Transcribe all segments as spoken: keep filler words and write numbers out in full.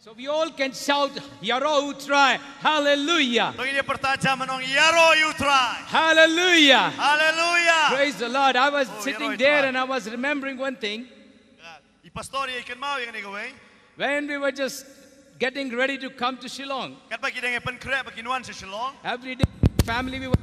So we all can shout, "Ïaroh ïa U Trai." Hallelujah. To ngin ïa pyrta jam ban ong, "Ïaroh ïa U Trai." Hallelujah. Hallelujah. Praise the Lord. I was sitting there and I was remembering one thing. I pastor ïa kynmaw ïa kane kawei. When we were just getting ready to come to Shillong, katba ki dang ïa pynkhreh ba kin wan sha Shillong, every day family we were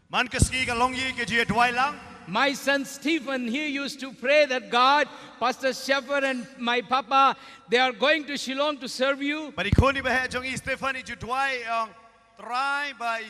Man ka sngi ka long ïa ka jingïaduwai lang. My son Stephen, he used to pray that God, Pastor Shepherd and my papa, they are going to Shillong to serve you. Bad i khun i ba heh jong i Stephen i ju duwai, ong, Trai, ba i,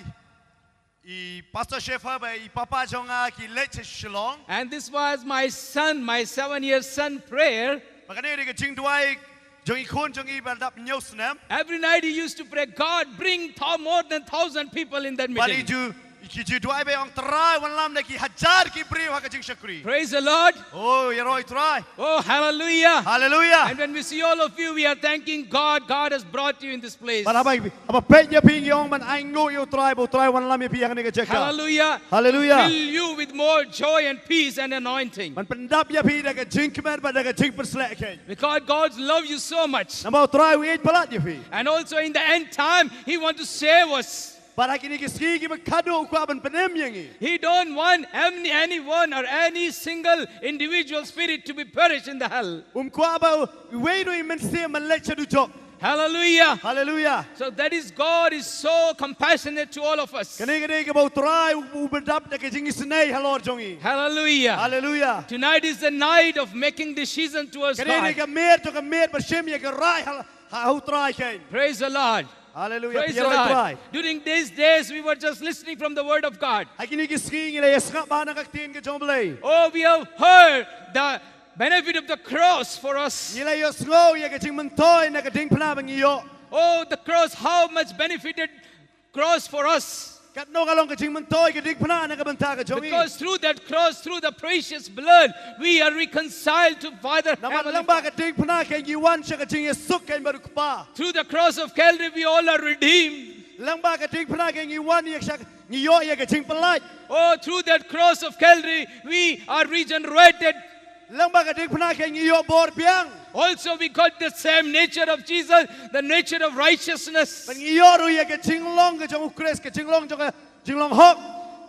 i Pastor Shepherd bad i papa jong nga ki leit sha Shillong. And this was my son, my seven-year son prayer. Bad kane ka dei ka jingduwai jong i khun jong i ba dap hynñiew snem. Every night he used to pray, "God, bring thou more than thousand people in that meeting." Bad i ju, i ju duwai bad ong, Trai, wanlam da ki hajar ki briew ha ka jingshakri. Praise the Lord. Oh, ïaroh ïa U Trai. Oh, hallelujah. Hallelujah. And when we see all of you, we are thanking God. God has brought you in this place. Bad haba, haba peit ïa phi ngi ong ban ainguh ïa U Trai, ba U Trai wanlam ïa phi ha kane ka jaka. Hallelujah. Hallelujah. Fill you with more joy and peace and anointing. Ban pyndap ïa phi da ka jingkmen bad da ka jingpynshlur keiñ. Because God loves you so much. Namar U Trai u ïeit palat ïa phi. And also in the end time, He wants to save us. Bad ha kine ki sngi kiba khadduh u kwah ban pynim ïa ngi. He don't want any, anyone or any single individual spirit to be perished in the hell. Um kwah ba uwei ruh i mynsiem ban leit sha dujok. Hallelujah. Hallelujah. So that is, God is so compassionate to all of us. Kane ka dei kaba U Trai u, u pyndap da ka jingisynei halor jong ngi. Hallelujah. Hallelujah. Tonight is the night of making decision towards God. Kane ka dei ka miet, to ka miet ba shim ïa ka rai ha, ha U Trai keiñ. Praise the Lord. Hallelujah. Praise the Lord. During these days, we were just listening from the word of God. Ha kine ki sngi ngi la ïa sngap bha na ka ktien ka jong U Blei. Oh, we have heard the benefit of the cross for us. Ngi la ïohsngew ïa ka jingmyntoi na ka diengphna ba ngi ïoh. Oh, the cross, how much benefited cross for us. Katno ka long ka jingmyntoi ka diengphna na ka bynta ka jong ngi. Because through that cross, through the precious blood, we are reconciled to Father Heavenly Father. Namar lyngba ka diengphna keiñ ngi wan sha ka jingïasuk keiñ bad U Kpa. Through the cross of Calvary, we all are redeemed. Lyngba ka diengphna keiñ ngi wan ïa sha, ngi ïoh ïa ka jingpyllait. Oh, through that cross of Calvary, we are regenerated. Lyngba ka diengphna keiñ ngi ïoh bor biang. Also, we got the same nature of Jesus, the nature of righteousness. Bad ngi ïoh ruh ïa ka jinglong ka jong U Khrist, ka jinglong jong ka jinglong hok.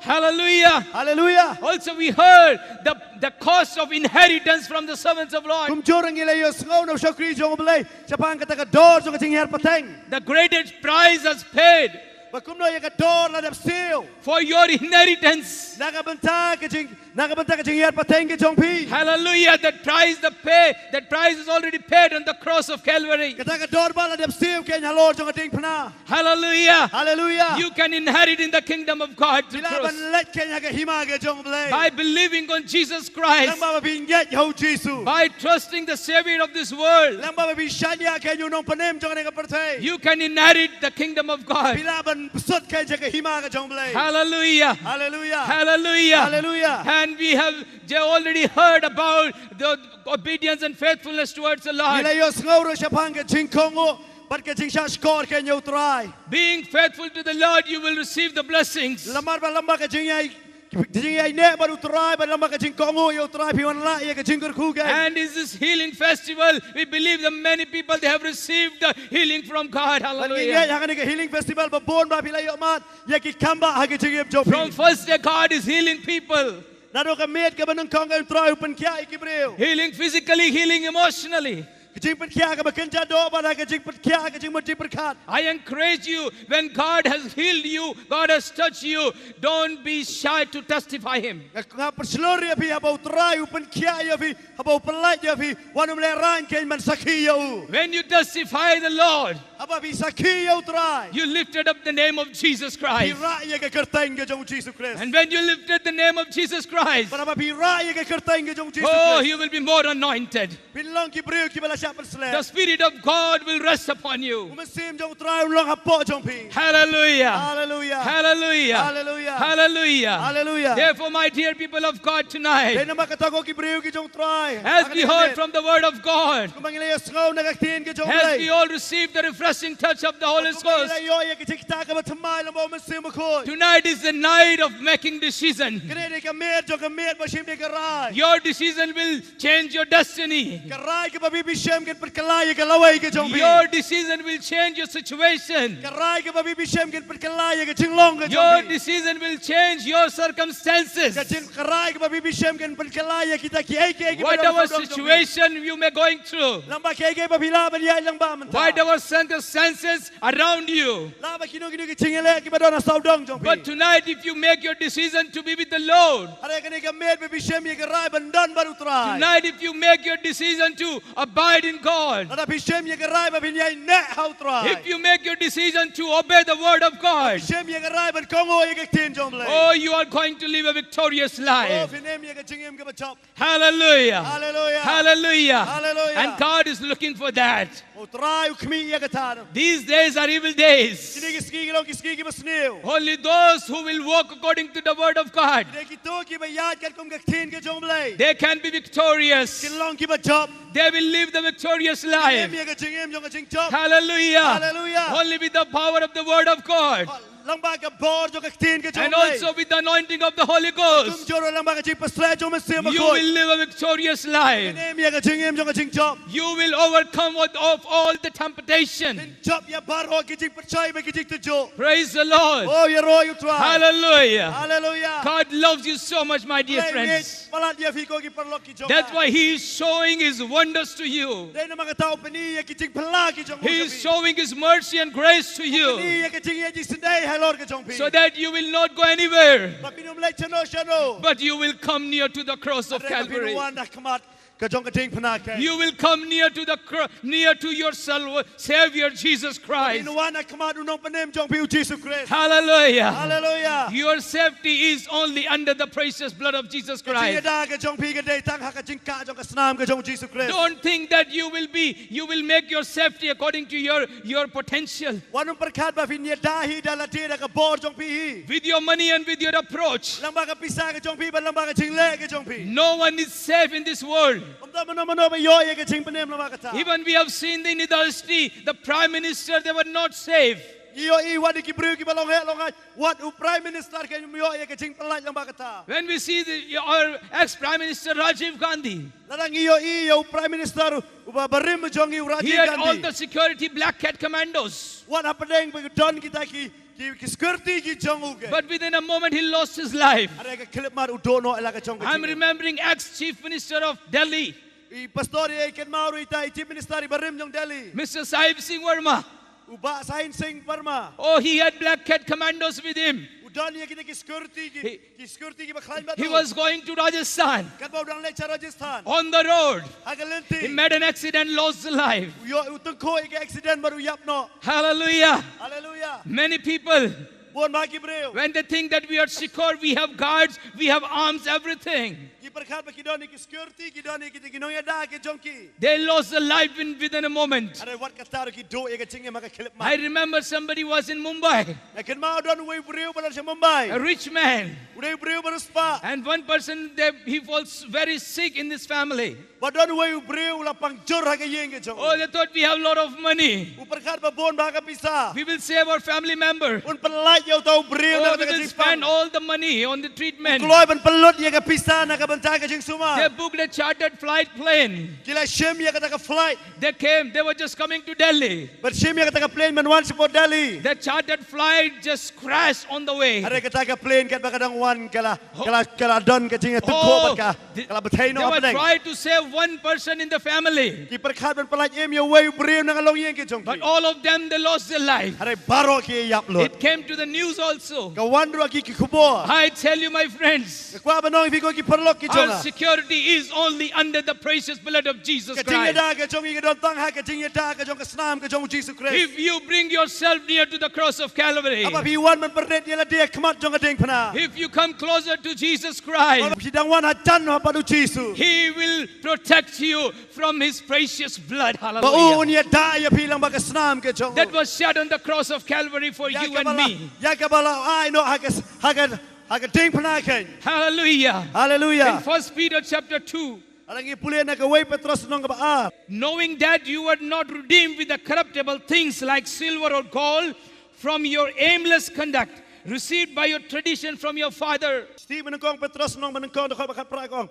Hallelujah. Hallelujah. Also, we heard the, the cost of inheritance from the servants of Lord. Kumjuh ruh ngi la ïohsngew na u shakri jong U Blei shaphang kata ka dor jong ka jinghiar pateng. The greatest price has paid. Ba kumno ïa ka dor la dep siew. For your inheritance. Na ka bynta ka jing, na ka bynta ka jinghiar pateng ka jong phi. Hallelujah. That price, the pay, that price is already paid on the cross of Calvary. Kata ka dor ba la dep siew keiñ halor jong ka diengphna. Hallelujah. Hallelujah. You can inherit in the kingdom of God through cross. Phi lah ban leit keiñ ha ka hima ka jong U Blei. By believing on Jesus Christ. Lyngba ba phi ngeit ha U Jisu. By trusting the Savior of this world. Lyngba ba phi shaniah keiñ u nongpynim jong kane ka pyrthei. You can inherit the kingdom of God. Phi lah ban bsut keiñ ha ka hima ka jong U Blei. Hallelujah. Hallelujah. Hallelujah. Hallelujah. And we have j-, already heard about the obedience and faithfulness towards the Lord. Ngi la ïohsngew ruh shaphang ka jingkohnguh bad ka jingshahshkor keiñ ïa U Trai. Being faithful to the Lord, you will receive the blessings. Namar ba lyngba ka jingïai, jingïaineh bad U Trai, bad lyngba ka jingkohnguh ïa U Trai phi wan lah ïa ka jingkyrkhu keiñ. And in this healing festival, we believe that many people, they have received the healing from God. Hallelujah. Bad ngi ngeit ha kane ka healing festival ba bun ba phi la ïoh mad ïa ki kambah ha ka jingim jong phi. From first day, God is healing people. Naduh ka miet kaba nyngkong ka U Trai u pynkhiah ïa ki briew. Healing physically, healing emotionally. Ka jingpynkhiah kaba kynja doh bad ka jingpynkhiah ka jingmut jingpyrkhat. I encourage you, when God has healed you, God has touched you, don't be shy to testify Him. Nga, nga pynshlur ïa phi haba U Trai u pynkhiah ïa phi, haba u pyllait ïa phi, wat nym lehraiñ keiñ ban sakhi ïa U. When you testify the Lord, haba phi sakhi ïa U Trai, you lifted up the name of Jesus Christ. Phi rah ïa ka kyrteng ka jong U Jisu Khrist. And when you lifted the name of Jesus Christ, bad haba phi rah ïa ka kyrteng ka jong U Jisu Khrist, oh, you will be more anointed. Phin long ki briew kiba la shah pynsleh. The Spirit of God will rest upon you. U Mynsiem jong U Trai un long hapoh jong phi. Hallelujah. Hallelujah. Hallelujah. Hallelujah. Hallelujah. Hallelujah. Therefore, my dear people of God, tonight, dei namar kata ko ki briew ki jong U Trai, as we heard from the word of God, kumba ngi la ïohsngew na ka ktien ka jong U Blei, as we all receive the refreshment everlasting touch of the Holy Ghost. Ïoh ïa ka jingktah kaba thymmai lyngba U Mynsiem Bakhuid. Tonight is the night of making decision. Kane ka miet jong ka miet ba shim ïa ka rai. Your decision will change your destiny. Ka rai kaba phi shem kan pynkylla ïa ka lawei ka jong phi. Your decision will change your situation. Ka rai kaba phi shem kan pynkylla ïa ka jinglong ka jong phi. Your decision will change your circumstances. Ka jing ka rai kaba phi shem kan pynkylla ïa kita kiei kiei kiba dang sawdong jong phi. Whatever situation you may going through. Lyngba kiei kiei ba phi lah ban ïaid lyngba mynta. Whatever circumstances around you. Lah ba kino kino ki jingïaleh kiba don ha sawdong jong phi. But tonight, if you make your decision to be with the Lord, hynrei kane ka miet ba phi shem ïa ka rai ban don bad U Trai. Tonight, if you make your decision to abide in God, lada phi shem ïa ka rai ba phin ïaineh ha U Trai. If you make your decision to obey the word of God, phi shem ïa ka rai ban kohnguh ïa ka ktien jong U Blei. Oh, you are going to live a victorious life. Oh, phin im ïa ka jingim kaba jop. Hallelujah. Hallelujah. Hallelujah. Hallelujah. And God is looking for that. U Trai u khmih ïa kata. These days are evil days. Kine ki sngi ki long ki sngi kiba sniew. Only those who will walk according to the word of God, kine kito kiba ïaid katkum ka ktien ka jong U Blei, they can be victorious. Kin long kiba jop. They will live the victorious life. Kin im ïa ka jingim jong ka jingjop. Hallelujah. Hallelujah. Only with the power of the word of God. Lyngba ka bor jong ka ktien ka jong U Blei. And also with the anointing of the Holy Ghost. Kumjuh ruh lyngba ka jingpynshlur jong U Mynsiem Bakhuid. You will live a victorious life. Kin im ïa ka jingim jong ka jingjop. You will overcome with, of all the temptation. Kin jop ïa baroh ki jingpyrshah bad ki jingtynjuh. Praise the Lord. Oh, ïaroh ïa U Trai. Hallelujah. Hallelujah. God loves you so much, my dear friends. Palat ïa phi ko ki paralok ki jong. That's why he is showing his wonders to you. Dei namar kata u pyni ïa ki jingphylla ki jong u. He is showing his mercy and grace to you. U pyni ïa ki jingïeit jingsngewdei halor ki jong phi. So that you will not go anywhere. Ba phin ym leit shano shano. But you will come near to the cross of Calvary. Hynrei ba phin wan ha khmat ka jong ka diengphna keiñ. You will come near to the cro-, near to your salva-, Savior Jesus Christ. Phin wan ha khmat u nongpynim jong phi u Jisu Khrist. Hallelujah. Hallelujah. Your safety is only under the precious blood of Jesus Christ. Ka jingïada ka jong phi ka dei tang ha ka jingkah jong ka snam ka jong u Jisu Khrist. Don't think that you will be, you will make your safety according to your, your potential. Wat ym pyrkhat ba phin ïada hi da lade da ka bor jong phi hi. With your money and with your approach. Lyngba ka pisa ka jong phi bad lyngba ka jingleh ka jong phi. No one is safe in this world. Ym don mano mano ba ïoh ïa ka jingpynim lyngba kata. Even we have seen in the history, the prime minister, they were not safe. Ngi ïohi wat ki briew kiba long heh long haiñ, wat u prime minister keiñ um ïoh ïa ka jingpyllait lyngba kata. When we see the, our ex-prime minister Rajiv Gandhi. Lada ngi ïohi ïa u prime minister uba barim jong ngi u Rajiv Gandhi. He had all the security, black cat commandos. Wat hapdeng ba ki don kita ki, ki, ki security ki jong u keiñ. But within a moment he lost his life. Hynrei ha ka khyllipmat u doh noh ïa la ka jong ka jingim. I'm remembering ex-chief minister of Delhi. I pastor i kynmaw ruh ita i chief minister i barim jong Delhi. Mister Sahib Singh Verma. U Bah Sahib Singh Verma. Oh, he had black cat commandos with him. U don ïa kita ki security ki, ki security kiba khlaiñ bad u. He was going to Rajasthan. Katba u dang leit sha Rajasthan. On the road, ha ka lynti, he met an accident, lost the life. U ïoh, u tyngkhuh ïa ka accident bad u ïap noh. Hallelujah. Hallelujah. Many people, bun bha ki briew, when they think that we are secure, we have guards, we have arms, everything. Ki pyrkhat ba ki don ïa ki security, ki don ïa ki, ki nongïada ki jong ki. They lost the life in, within a moment. Hynrei wat kata ruh ki duh ïa ka jingim ha ka khyllipmat. I remember somebody was in Mumbai. Nga kynmaw don uwei u briew ba don sha Mumbai. A rich man. U dei u briew ba riewspah. And one person, they, he falls very sick in this family. Ba don uwei u briew u la pang jur ha ka ïing ka jong u. Oh, they thought we have a lot of money. U pyrkhat ba bun bha ka pisa. We will save our family member. Un pynlait ïa uta u briew na ka jingpang. Oh, we will spend all the money on the treatment. U kloi ban pynlut ïa ka pisa na ka bynta ka jingsumar. They booked a chartered flight plane. Ki la shim ïa kata ka flight. They came, they were just coming to Delhi. Bad shim ïa kata ka plane ban wan shapoh Delhi. The chartered flight just crashed on the way. Hynrei kata ka plane katba ka dang wan ka la, ka la, ka la don ka jingïatyngkhuh bad ka. Ka la bthei noh hapdeng. They were trying to save one person in the family. Ki pyrkhat ban pynlait im ïa uwei u briew na ka longïing ka jong ki. But all of them, they lost their life. Hynrei baroh ki ïap lut. It came to the news also. Ka wan ruh ha ki, ki khubor. I tell you, my friends, nga kwah ban ong ïa phi ko ki paralok ki jong nga, our security is only under the precious blood of Jesus Christ. Ka jingïada ka jong ngi ka don tang ha ka jingïada ka jong ka snam ka jong u Jisu Khrist. If you bring yourself near to the cross of Calvary, haba phi wan ban pynrit ïa lade ha khmat jong ka diengphna, if you come closer to Jesus Christ, haba phi dang wan hajan ha pat u Jisu, He will protect you from His precious blood. Hallelujah. Ba u un ïada ïa phi lyngba ka snam ka jong u. That was shed on the cross of Calvary for you and me. Ïa kaba la, ïa kaba la ai noh ha ka, ha ka, ha ka diengphna keiñ. Hallelujah. Hallelujah. In First Peter chapter two, Lada ngi pule na kawei Petros lynnong kaba ar. Knowing that you were not redeemed with the corruptible things like silver or gold from your aimless conduct received by your tradition from your father. Sdie mynnyngkong Petros lynnong mynnyngkong dkhot ba khatphra ka ong,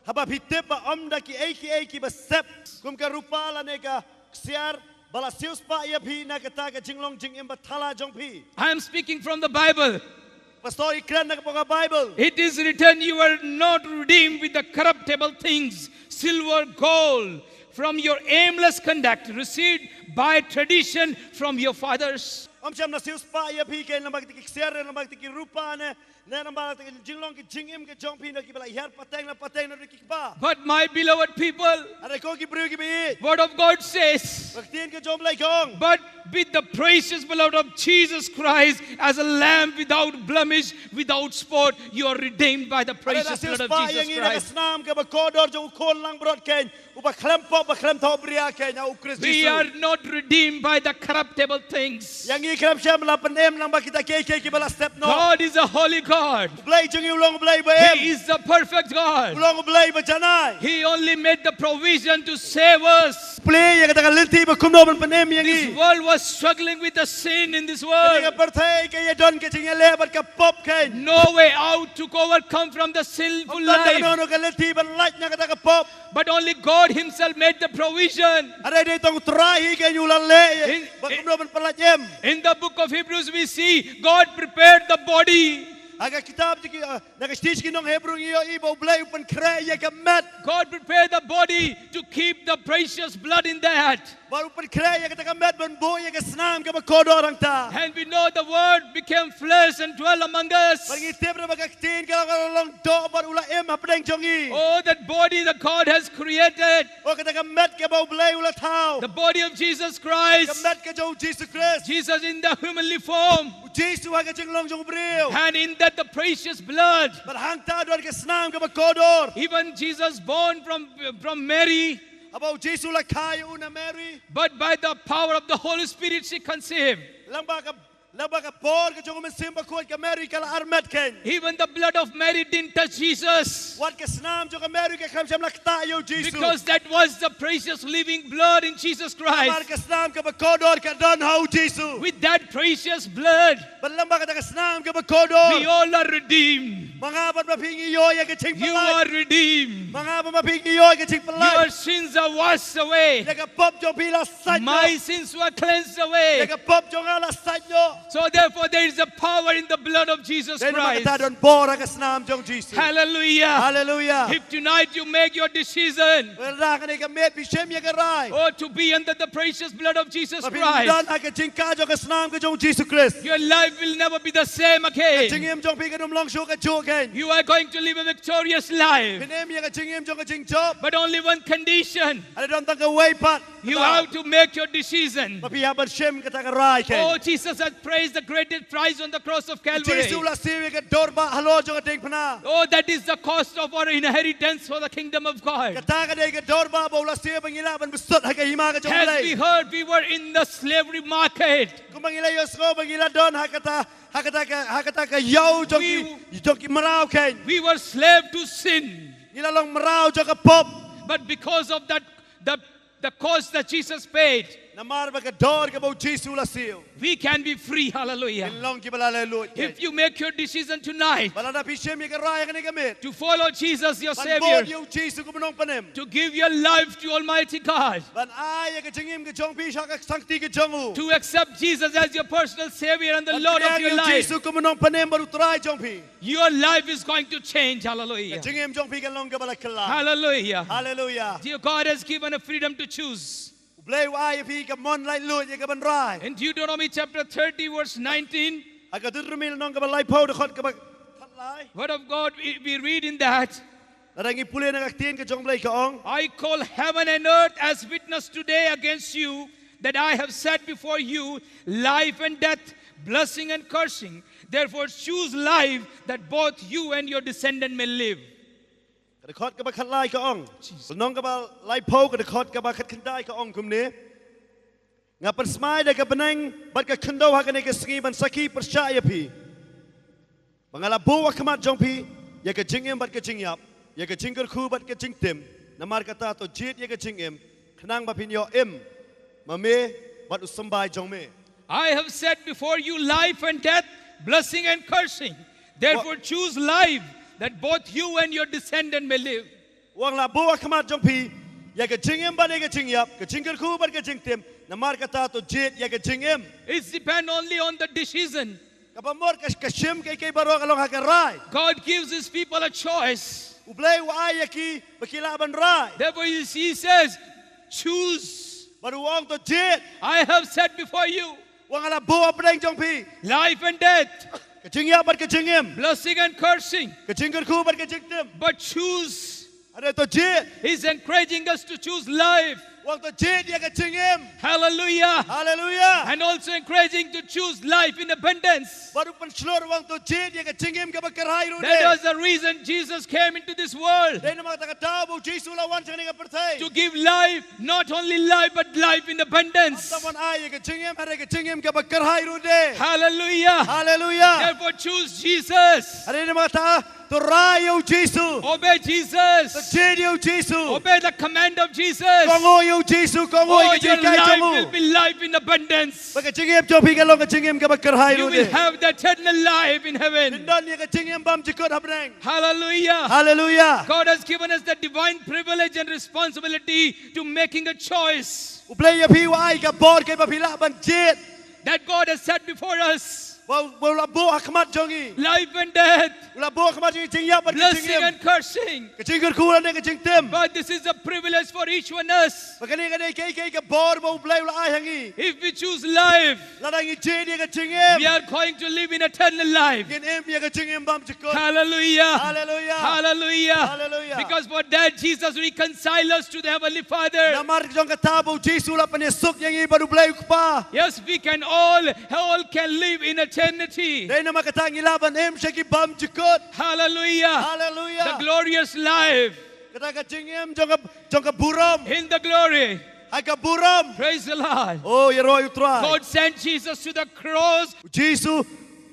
haba phi tip ba ym da kiei kiei kiba sep, kum ka rupa lane ka ksiar, ba la siewspah ïa phi na kata ka jinglong jingim bathala jong phi. I am speaking from the Bible. Pastor, i kren na ka bynta ka Bible. It is written, "You are not redeemed with the corruptible things, silver, gold, from your aimless conduct received by tradition from your fathers." Ym shym la siewspah ïa phi kein lyngba kita ki ksiar, lyngba kita ki rupa ne, ne lyngba kita ki jinglong ki jingim ka jong phi na kiba la hiar pateng la pateng na ki kpa. But my beloved people, Hynrei ko ki briew kiba ïeit, Word of God says, ba ka ktien ka jong U Blei ka ong, "But with the precious blood of Jesus Christ as a lamb without blemish, without spot, you are redeemed by the precious blood of Jesus Christ." Hynrei la siewspah ïa ngi na ka snam kaba kordor jong u khun langbrot kein, uba khlem pop ba khlem thohbria kein, ha u Khrist Jisu. We are not redeemed by the corruptible things. Ïa ngi khlem shym la pynim lyngba kita kiei kiei kiba la sep noh. God is a holy God. U Blei jong ngi u long U Blei ba im. He is the perfect God. U long U Blei ba janai. He only made the provision to save us. Plie ïa kata ka lynti ba kumno ban pynim ïa ngi. This world was struggling with the sin in this world. Kane ka pyrthei ka ïadon ka jingïaleh bad ka pop kein. No way out to overcome from the sinful life. Ym don kano kano ka lynti ban lait na kata ka pop. But only God himself made the provision. Hynrei dei tang U Trai hi kein u la leh ba kumno ban pyllait im. In the book of Hebrews we see God prepared the body. Ha ka kitab jong ki, ah, na ka shithi jong ki nong Hebru ngi ïohi ba U Blei u pynkhreh ïa ka met. God prepared the body to keep the precious blood in that. Ba u pynkhreh ïa kata ka met ban buh ïa ka snam kaba kordor hangta. And we know the word became flesh and dwelt among us. Bad ngi tip ruh ba ka ktien ka la long doh bad u la im hapdeng jong ngi. Oh, that body that God has created. Oh, kata ka met kaba U Blei u la thaw. The body of Jesus Christ. Ka met ka jong u Jisu Khrist. Jesus in the humanly form. U Jisu ha ka jinglong jong u briew. And in that the precious blood. Bad hangta don ka snam kaba kordor. Even Jesus born from, from Mary. Haba u Jisu la kha ïa u na Mary. But by the power of the Holy Spirit she conceived. Lyngba ka, lyngba ka bor ka jong u Mynsiem Bakhuid ka Mary ka la armet kein. Even the blood of Mary didn't touch Jesus. Wat ka snam jong ka Mary ka khlem shym la ktah ïa u Jisu. Because that was the precious living blood in Jesus Christ. Namar ka snam kaba kordor ka don ha u Jisu. With that precious blood, Bad lyngba kata ka snam kaba kordor, we all are redeemed. Ma nga bad ma phi ngi ïoh ïa ka jingpyllait. You are redeemed. Ma nga bad ma phi ngi ïoh ïa ka jingpyllait. Your sins are washed away. Ïa ka pop jong phi la sait noh. My sins were cleansed away. Ïa ka pop jong nga la sait noh. So therefore there is a power in the blood of Jesus Christ. Dei namar kata don bor ha ka snam jong Jisu. Hallelujah. Hallelujah. If tonight you make your decision, lada ha kane ka miet phi shim ïa ka rai, oh, to be under the precious blood of Jesus Christ, ba phin don ha ka jingkah jong ka snam ka jong Jisu Khrist, your life will never be the same again. Ka jingim jong phi kan ym long shuh kajuh kein. You are going to live a victorious life. Phin im ïa ka jingim jong ka jingjop. But only one condition. Hynrei don tang kawei pat. You have to make your decision. Ba phi hap ban shim kata ka rai kein. Oh, Jesus has paid the greatest price on the cross of Calvary. U Jisu u la siew ïa ka dor bah halor jong ka diengphna. Oh, that is the cost of our inheritance for the kingdom of God. Kata ka dei ka dor bah ba u la siew ba ngi lah ban bsut ha ka hima ka jong U Blei. As we heard, we were in the slavery market. Kumba ngi la ïohsngew ba ngi la don ha kata, ha kata ka, ha kata ka ïew jong ki, jong ki mraw kein. We were slave to sin. Ngi la long mraw jong ka pop. But because of that, the, the cost that Jesus paid, namar ba ka dor kaba u Jisu u la siew, we can be free. Hallelujah. Ngin long kiba la leh luid kein. If you make your decision tonight, ba lada phi shim ïa ka rai ha kane ka miet, to follow Jesus, your Savior, ban bud ïa u Jisu kum u nongpynim, to give your life to Almighty God, ban ai ïa ka jingim ka jong phi sha ka sangti ka jong u, to accept Jesus as your personal Savior and the Lord of your life, ban pdiang ïa u Jisu kum u nongpynim bad u Trai jong phi. Your life is going to change. Hallelujah. Ka jingim jong phi kan long kaba la kylla. Hallelujah. Hallelujah. Dear, God has given a freedom to choose. U Blei u ai ïa phi ka mon laitluid ïa ka ban rai. In Deuteronomy chapter thirty, verse nineteen, ha ka Deuteronomy lynnong kaba laiphew dkhot kaba khatlai, Word of God, we, we read in that, lada ngi pule na ka ktien ka jong U Blei ka ong, "I call heaven and earth as witness today against you, that I have set before you life and death, blessing and cursing. Therefore choose life, that both you and your descendant may live." Ka dkhot kaba khatlai ka ong. Jesus. Lynnong kaba laiphew ka dkhot kaba khatkhyndai ka ong kumne, "Nga pynsmai da ka bneng bad ka khyndew ha kane ka sngi ban sakhi pyrshah ïa phi, ba nga la buh ha khmat jong phi ïa ka jingim bad ka jingïap, ïa ka jingkyrkhu bad ka jingtim. Namar kata to jied ïa ka jingim, khnang ba phin ïoh im ma me bad u symbai jong me. I have set before you life and death, blessing and cursing. Therefore, choose life, that both you and your descendant may live. U ong la buh ha khmat jong phi ïa ka jingim bad ïa ka jingïap, ka jingkyrkhu bad ka jingtim. Namar kata to jied ïa ka jingim. It's depend only on the decision. Kaba mut ka, ka shim kaei kaei baroh ka long ha ka rai. God gives his people a choice. U Blei u ai ïa ki ba ki lah ban rai. Therefore, he says, choose. Bad u ong to jied. I have set before you. U ong nga la buh hapdeng jong phi. Life and death. Ka jingïap bad ka jingim. Blessing and cursing. Ka jingkyrkhu bad ka jingtim. But choose. Hynrei to jied. He's encouraging us to choose life. U ong to jied ïa ka jingim. Hallelujah. Hallelujah. And also encouraging to choose life in abundance. Bad u pynshlur u ong to jied ïa ka jingim kaba kyrhai ruh de. That was the reason Jesus came into this world. Dei namar kata ka daw ba u Jisu u la wan sha kane ka pyrthei. To give life, not only life, but life in abundance. Ym tang ban ai ïa ka jingim, hynrei ka jingim kaba kyrhai ruh de. Hallelujah. Hallelujah. Therefore, choose Jesus. Hynrei namar kata, to rai ïa u Jisu. Obey Jesus. To jied ïa u Jisu. Obey the command of Jesus. Kohnguh ïa u Jisu, kohnguh ïa ka jinghikai jong u. Oh, your life will be life in abundance. Bad ka jingim jong phi kan long ka jingim kaba kyrhai ruh de. You will have the eternal life in heaven. Phin don ïa ka jingim bymjukut hapdeng. Hallelujah. Hallelujah. God has given us the divine privilege and responsibility to making a choice. U Blei ïa phi u ai ka bor kaba phi lah ban jied. That God has set before us. Ba, ba u la buh ha khmat jong ngi. Life and death. U la buh ha khmat jong ngi jingïap bad ka jingim. Blessing and cursing. Ka jingkyrkhu lane ka jingtim. But this is a privilege for each one of us. Bad kane ka dei kaei kaei ka bor ba u Blei u la ai ha ngi. If we choose life, lada ngi jied ïa ka jingim, we are going to live in eternal life. Ngin im ïa ka jingim bymjukut. Hallelujah. Hallelujah. Hallelujah. Hallelujah. Because for that Jesus reconciled us to the Heavenly Father. Namar jong kata ba u Jisu u la pynïasuk ïa ngi bad u Blei u Kpa. Yes, we can all, all can live in eternity. Dei namar kata ngi lah ban im sha ki bymjukut. Hallelujah. Hallelujah. The glorious life. Kata ka jingim jong ka, jong ka burom. In the glory. Ha ka burom. Praise the Lord. Oh, ïaroh ïa u Trai. God sent Jesus to the cross. U Jisu,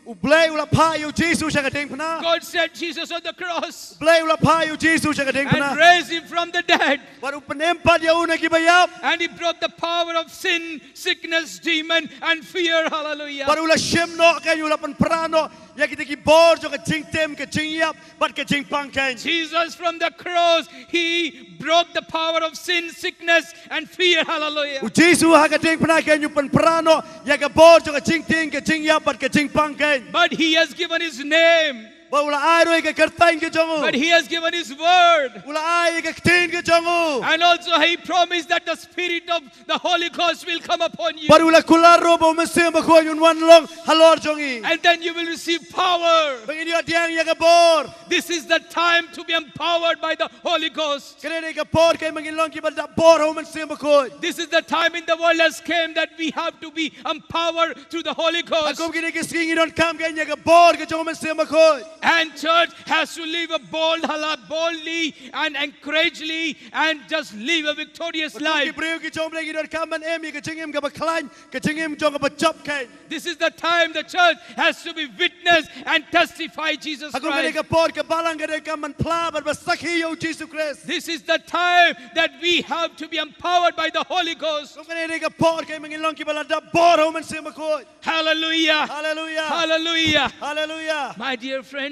u Blei u la phah ïa u Jisu sha ka diengphna. God sent Jesus on the cross. U Blei u la phah ïa u Jisu sha ka diengphna. And raised him from the dead. Bad u pynim pat ïa u na kiba ïap. And he broke the power of sin, sickness, demon, and fear. Hallelujah. Bad u la shim noh, kan u la pynpra noh ïa kita ki bor jong ka jingtim, ka jingïap bad ka jingpang kan. Jesus from the cross, he broke the power of sin, sickness, and fear. Hallelujah. U Jisu ha ka diengphna kan u pynpra noh ïa ka bor jong ka jingtim, ka jingïap bad ka jingpang kan. But he has given his name. Bad u la ai ruh ïa ka kyrteng ka jong u. But he has given his word. U la ai ïa ka ktien ka jong u. And also he promised that the spirit of the Holy Ghost will come upon you. Bad u la kular ruh ba u Mynsiem Bakhuid un wan long halor jong ngi. And then you will receive power. Bad ngin ïoh pdiang ïa ka bor. This is the time to be empowered by the Holy Ghost. Kane ka dei ka por kaei ba ngin long kiba dap bor ha u Mynsiem Bakhuid. This is the time in the world has came that we have to be empowered through the Holy Ghost. Ha kum kine ki sngi ngi donkam kein ïa ka bor ka jong u Mynsiem Bakhuid. And church has to live a bold, hala, boldly and encouragingly and just live a victorious life. Bad kum ki briew ki jong u Blei ngi donkam ban im ïa ka jingim kaba khlaiñ, ka jingim jong kaba jop kein. This is the time the church has to be witness and testify Jesus Christ. Ha kum kane ka por ka balang ka donkam ban phla bad ban sakhi ïa u Jisu Khrist. This is the time that we have to be empowered by the Holy Ghost. Kum kane ka dei ka por kaei ba ngin long kiba la dap bor ha u Mynsiem Bakhuid. Hallelujah. Hallelujah. Hallelujah. Hallelujah. My dear friends,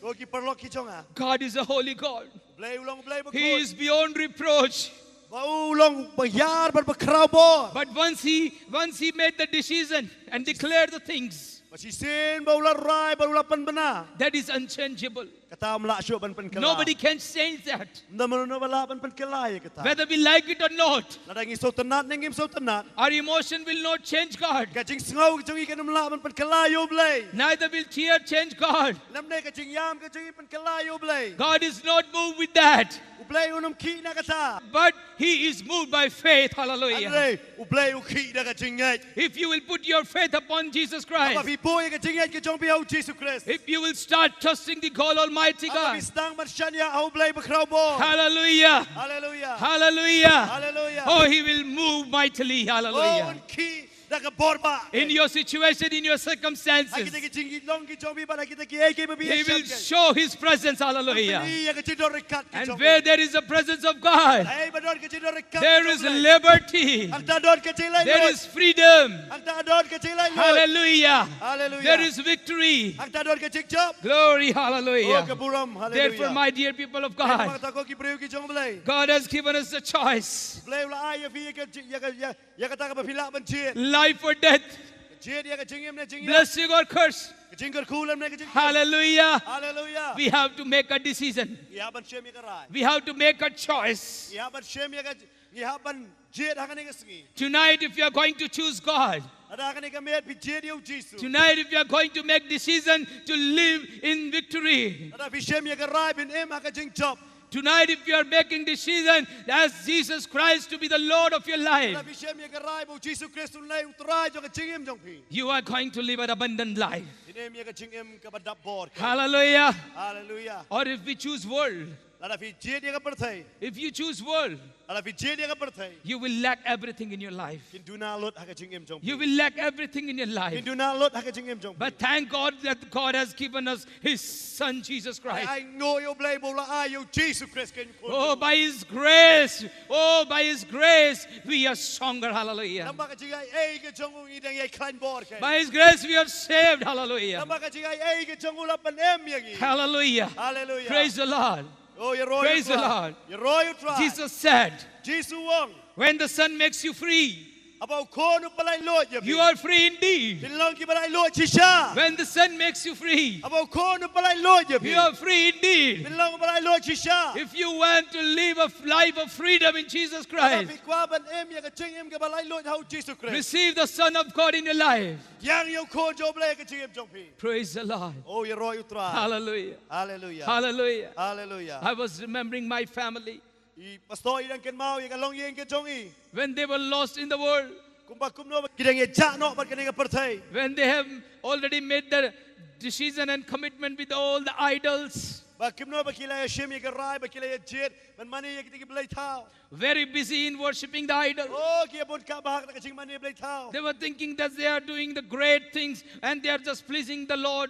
ko ki paralok ki jong nga. God is a holy God. U Blei u long u Blei bakhuid. He is beyond reproach. Ba u long ba ïar bad ba khraw bor. But once he, once he made the decision and declared the things, ba shisien ba u la rai bad u la pynbna, that is unchangeable. Kata ym lah shuh ban pynkylla. Nobody can change that. Ym don mano mano ba lah ban pynkylla ïa kata. Whether we like it or not, lada ngi sngewtynnat ne ngim sngewtynnat, our emotion will not change God. Ka jingsngew ka jong ngi kan ym lah ban pynkylla ïa u Blei. Neither will tear change God. Lymne ka jingïam ka jong ngi pynkylla ïa u Blei. God is not moved with that. U Blei un ym khih na kata. But he is moved by faith. Hallelujah. Hynrei u Blei u khih da ka jingngeit. If you will put your faith upon Jesus Christ, haba phi buh ïa ka jingngeit ka jong phi ha u Jisu Khrist, if you will start trusting the God Almighty God, haba phi sdang ban shaniah ha u Blei bakhraw bor. Hallelujah. Hallelujah. Hallelujah. Hallelujah. Oh, he will move mightily. Hallelujah. Oh, un khih Da ka bor ba. In your situation, in your circumstances. Ha kita ki jingïalong ki jong phi bad ha kita kiei kiei ba phi ïa shem. He will show his presence. Hallelujah. Pynmih ïa ka jingdon ryngkat ka jong u. And where there is a presence of God, hei ba don ka jingdon ryngkat ka jong u Blei, there is liberty. Hangta don ka jinglaitluid. There is freedom. Hangta don ka jinglaitluid. Hallelujah. Hallelujah. There is victory. Hangta don ka jingjop. Glory, hallelujah. Oh, ka burom, hallelujah. Therefore, my dear people of God, hynrei mynta ko ki briew ki jong u Blei, God has given us a choice. U Blei u la ai ïa phi ïa ka jing-, ïa ka, ïa, ïa kata kaba phi lah ban jied. Life or death. Jied ïa ka jingim ne jingïap. Blessing or curse. Ka jingkyrkhu lem ne ka jingkyrkhu. Hallelujah. Hallelujah. We have to make a decision. Ngi hap ban shim ïa ka rai. We have to make a choice. Ngi hap ban shim ïa ka, ngi hap ban jied ha kane ka sngi. Tonight, if you are going to choose God, lada ha kane ka miet phi jied ïa u Jisu. Tonight, if you are going to make decision to live in victory, lada phi shim ïa ka rai ban im ha ka jingjop. Tonight, if you are making decision as Jesus Christ to be the Lord of your life, lada phi shim ïa ka rai ba u Jisu Khrist un long u Trai jong ka jingim jong phi, you are going to live an abundant life. Phin im ïa ka jingim kaba dap bor. Hallelujah. Hallelujah. Or if we choose world, lada phi jied ïa ka pyrthei. If you choose world, lada phi jied ïa ka pyrthei, you will lack everything in your life. Phin duna lut ha ka jingim jong phi. You will lack everything in your life. Phin duna lut ha ka jingim jong phi. But thank God that God has given us His Son, Jesus Christ. Ai nguh ïa u Blei ba u la ai ïa u Jisu Khrist kum u khun jong u. Oh, by His grace, oh, by His grace, we are stronger. Hallelujah. Namar ka jingaiei ka jong u ngi dang ïai khlaiñ bor kein. By His grace, we are saved. Hallelujah. Namar ka jingaiei ka jong u la pynim ïa ngi. Hallelujah. Hallelujah. Praise the Lord. Oh, ïaroh ïa u Trai. Praise the Lord. Ïaroh ïa u Trai. Jesus said, Jisu u ong, when the Son makes you free, haba u Khun u pyllait luid ïa phi, you are free indeed. Phin long kiba laitluid shisha. When the Son makes you free, haba u Khun u pyllait luid ïa phi, you are free indeed. Phin long kiba laitluid shisha. If you want to live a f-, life of freedom in Jesus Christ, lada phi kwah ban im ïa ka jingim kaba laitluid ha u Jisu Khrist, receive the Son of God in your life. Pdiang ïa u Khun jong u Blei ha ka jingim jong phi. Praise the Lord. Oh, ïaroh ïa u Trai. Hallelujah. Hallelujah. Hallelujah. Hallelujah. I was remembering my family. I pastor i dang kynmaw ïa ka longïing ka jong i. When they were lost in the world, kumba kumno ba ki dang ïa jah noh bad kane ka pyrthei. When they have already made the decision and commitment with all the idols, ba kumno ba ki la ïa shim ïa ka rai, ba ki la ïa jied ban mane ïa kita ki blei thaw. Very busy in worshipping the idol. Oh, ki ïa bun kaba ha kata ka jingmane blei thaw. They were thinking that they are doing the great things and they are just pleasing the Lord.